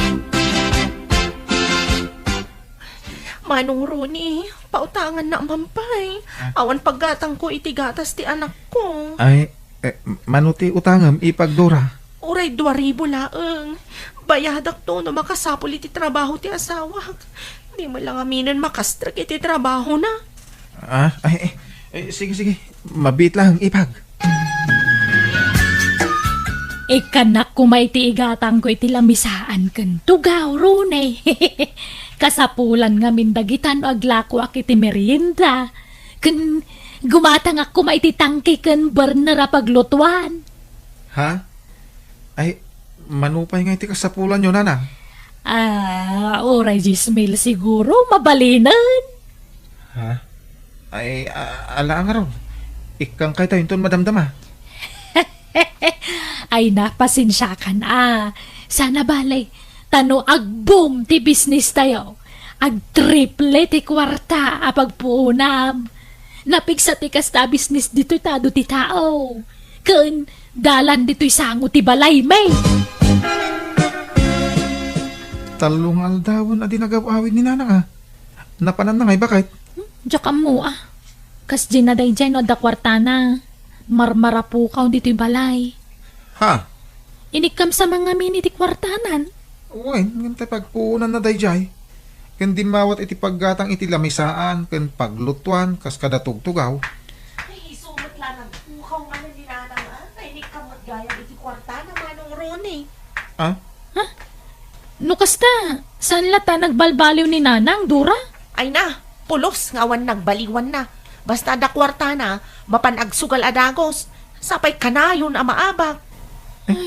Manong Ronnie, pautangannak man pay. Ah. Awan paggatangko iti gatas ti anakko. Ay, eh, mano ti utangem, Ipag Dora? Uray dua ribu laeng. Bayadakto no makasapul iti trabaho ti asawak. Di man la ngaminen makastrek iti trabahona. Ah, ay, eh, eh, sige, sige. Mabiit lang, Ipag. Ikkannak koma iti igatangko iti lamisaan ken tugaw, Ronnie. Kasapulan ngamin dagita no aglakoak iti merienda. Ken gumatangak koma iti tangke ken burner a paglutuan. Ha? Ay, mano pay nga iti kasapulanyo, nanang? Ah, uray dies mil siguro, mabalinen. Ha? Ay, a-, ala ngarud. Ikkan kayta inton madamdama. Ay, na, pasensiakan a. Saan a bale, ta no agbum ti business tayo, agtriple ti kuarta a pagpuonam. Napigsa ti kasta a business ditoy ta adu ti tao. Ken dalan ditoy sango ti balaymi. Tallo nga aldawen a di nagaw-awid ni nanang a. Napananna ngay baket? Hmm, diak ammo a. Kasdiay na daydiay no adda kuartana. Marmarapukaw ditoy balay. Ha? Inikkam sa mangamin iti kuartanan. Wen, ngem ta pagpuonanna daydiay. Ken dimmawat iti paggatang iti lamisaan ken paglutuan kas kada tugtugaw. Ay, isu met la nagpukaw manen ni nanang, a? Ay, inikkam met gayam iti kuartana, Manong Ronnie. Ah? Ha? No kasta, saan la ta nagbalbaliw ni nanang, Dora? Ay na, pulos nga awan nagbaliwanna. Basta adda kuartana, mapan agsugal a dagos. Sapay kanayon a maabak. Eh,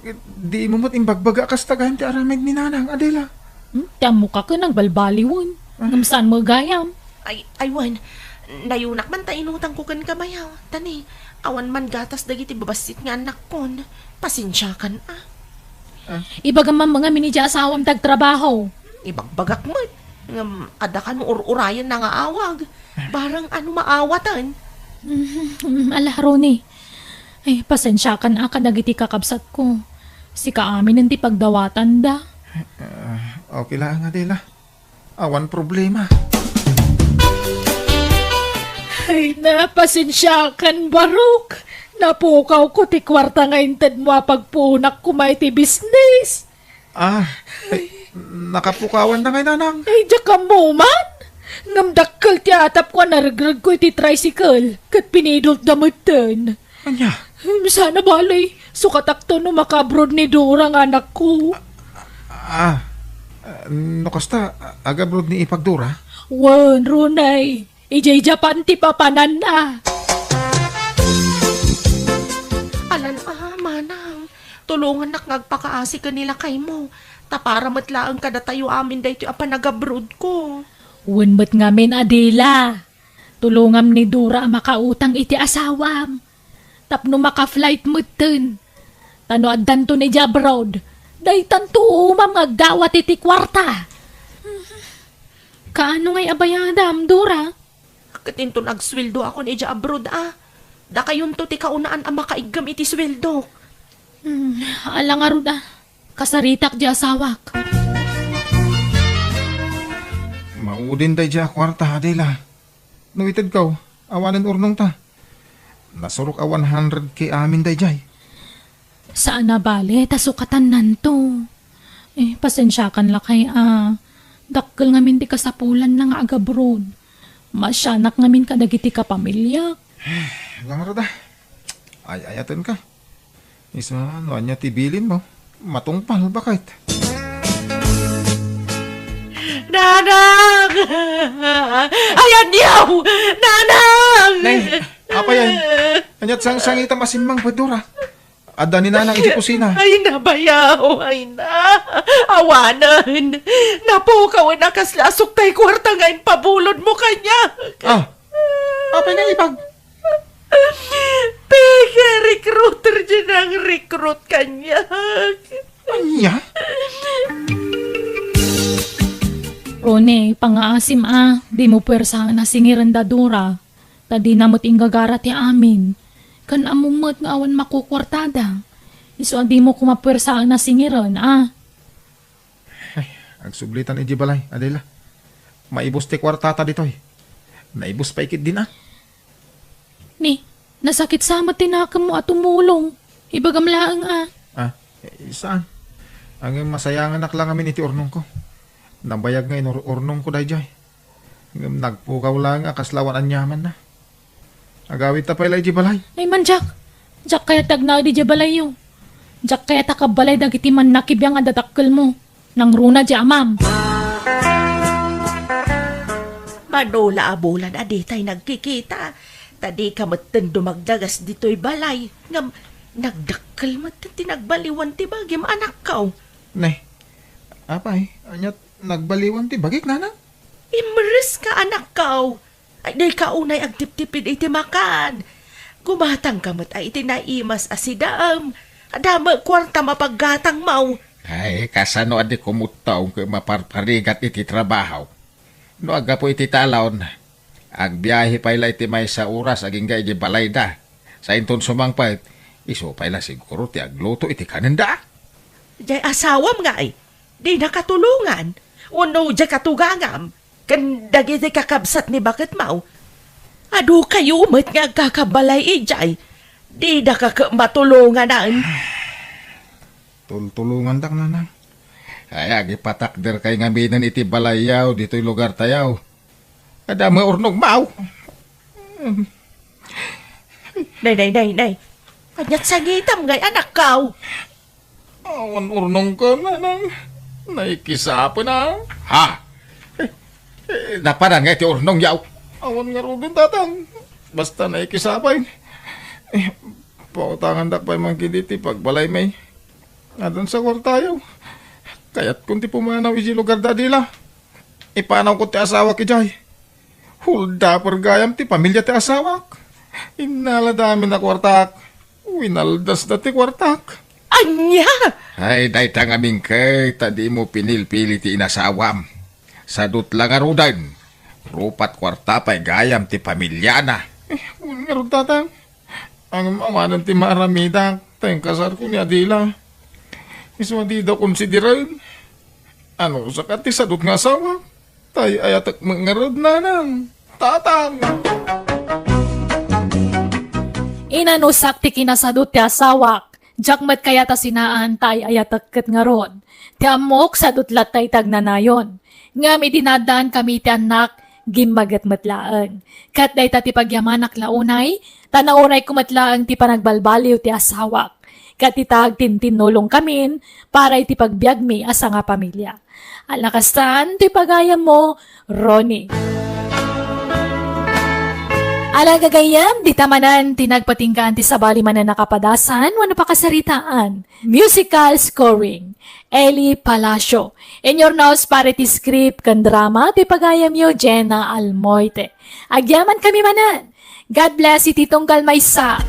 eh, di mo met imbagbaga a kasta gayam ti aramid ni nanang, Adela. Hmm, ti ammoka ken nagbalbaliwen. Ngem saan met gayam? Ay, ay, wen. Nayunak man ta inutangko kenka bayaw. Tani, awan man gatas dagiti babassit nga annakkon. Pasensiakan, ah. Ah. Ibagam man ngamin iti asawam ti agtrabaho. Ibagbagak met. Ngem, adda kano ur-urayenna nga awag. Barang ano maawaten. Mhm, ala, Ronnie. Ay, pasensiakan a kadagiti kakabsatko. Sika aminen ti pagdawatanda. Ah, okay lang, Adela. Awan problema. Ay, na, pasensiakan, Barok. Napukawko ti kuarta nga intedmo a pagpuonak koma iti bisnis. Ah, ay, nakapukawanda ngay, Nanang? Ay, diak ammo man. Ngem dakkel ti atapko a naregregko iti tricycle, ket pinidotda metten. Ania? Saan a bale, sukatakto no maka-abroad ni Dora nga anakko. Ah, no kasta, ag-abroad ni ipag Dora? Wen, Ronnie. Idiay Japan ti papananna. Alan a, manang, tulongannak nga agpakaasi ken ni lakaymo, ta para met laeng kadatayo amin daytoy a panagabrodko. Wen met ngamin, Adela. Tulongam ni Dora a makautang iti asawam. Tapno maka-flight metten. Ta no addanton idiay abroad, daytanto umam nga agdawat iti kuarta. Kaano ngay a bayadam, Dora? Ket inton agsueldoakon idiay abroad, a. Dakayonto ti kaunaan a makaiggem iti sueldo. Hmm, ala ngarud, a. Kasaritak di asawak. Maudin daydiay a kuarta, Adela. No itedko, awanen urnongta. Nasurok a one hundred K amin daydiay. Saan a bale, ta sukatannanto. Eh, pasensiakan lakay a. Dakkel ngamin ti kasapulanna nga agabroad. Masianak ngamin kadagiti kapamiliak. Langarda. Ay-ayatenka. Isu, no ania ti bilinmo? Matungpal, baket. Nanang! Ay, aniaw! Nanang! Nay, apay ay? Aniat sangsangitam a simmangpet, Dora? Adda ni Nanang iti kusina. Ay, nabayaw! Ay, na! Awanen! Napukawen a kasla asuk tay kuarta nga impabulodmo kaniak. Ah, apay nga ipag? Peke, recruiter diay nang-recruit kaniak. Ania? Rone, pangaasim a, dimo puersaen a singiren da Dora, ta dina met inggagara ti amin. Ken ammom met nga awan makukuartada. Isu a dimo koma puersaen a singiren, a. Ay, agsublitan idiay balay, Adela. Maibus ti kuartata ditoy. Naibus pay ketdin a. Ni, nasakit sa met ti nakemmo a tumulong. Ibagam laeng a. Ah, eh, saan? Ngem masayanganak la ngamin iti urnongko. Nabayag nga inur-urnongko daydiay. Ngem nagpukaw laeng a kasla awan aniamanna. Agawidta pay la idiay balay. Ay man, Jack. Diak kayat ti agnaed idiay balayyo. Diak kayat a kabbalay dagiti mannakibiang a dadakkelmo. Nangruna diay amam. Mano la a bulan a ditay nagkikita. Ta dika metten dumagdagas ditoy balay. Ngem nagdakkel metten ti nagbaliwan ti bagim, anakko. Ne, apay, aniat nagbaliwan ti bagik, Nanang? Imreska, anakko. Ay, dayka unay agtiptipid iti makan. Gumatangka met a iti naimas a sidaem. Adda met kuartam a paggatangmo. Ay, kasano a di kumutta ket maparparigat iti trabaho? No aggapu iti talon, agbiahe pay la iti maysa oras agingga idiay balayda. Sa inton sumangpet, isu pay la siguro ti agluto iti kanenda. Diay asawam ngay, dina katulongan, wenno diay katugangam, ken dagiti kakabsat ni baketmo. Adu kayo met nga agkakabalay idiay, didaka ket matulonganan. Tultulongandak, Nanang. Ay, agipatakderkay ngaminen iti balayyo ditoy lugartayo. Adda met urnongmo. Nay, nay, nay, nay. Aniat sangitam ngay, anakko? Awan urnongko, Nanang. Naikisapen a. Ha? Eh, eh, napanan ngay ti urnongyo? Awan ngaruden, Tatang. Basta naikisapen. Eh, pautangandak pay man ketdi ti pagbalaymi. Addan sa kuartayo. Kayatkon ti pumanaw idiay lugarda, Adela. Ipanawko ti asawak idiay. Hold-upper gayam ti pamilia ti asawak. Innalada amin a kuartak. Winaldasda ti kuartak. Ania? Ay, dayta ngamin ket ta dimo pinilpili ti inasawam. Sadut la ngaruden. Rupat kuarta pay gayam ti pamiliana. Eh, kun ngarud, tatang. Ang awanan ti maaramidak, ta inkasarko ni Adela. Isu a dida konsideren. Ano sa ka ti sadut nga asawa? Tay ayatek met ngarud, nanang, tatang. Inanusak ti kinasadut ti asawak. Diak met kayat a sinaan tay ayatek ket ngarud. Ti ammok, sadut latta iti agnanayon. Ngem idi naaddaan kami ti annak, gimmaget met laeng. Ket dayta ti pagyamanak la unay, ta naurayko met laeng ti panagbalbaliw ti asawak. Ket ita agtintinnulong kamin para iti pagbiagmi a sangapamilia. Alakastan ti pagayammo, Ronnie. Ala gagayyem, dita manen ti nagpatinggaan ti sabali manen a kapadasan wenno pakasaritaan. Musical scoring, Eli Palacio. In your nose para ti script ken drama ti pagayamyo, Jenna Almoite. Agyaman kami manen. God bless iti tunggal maysa.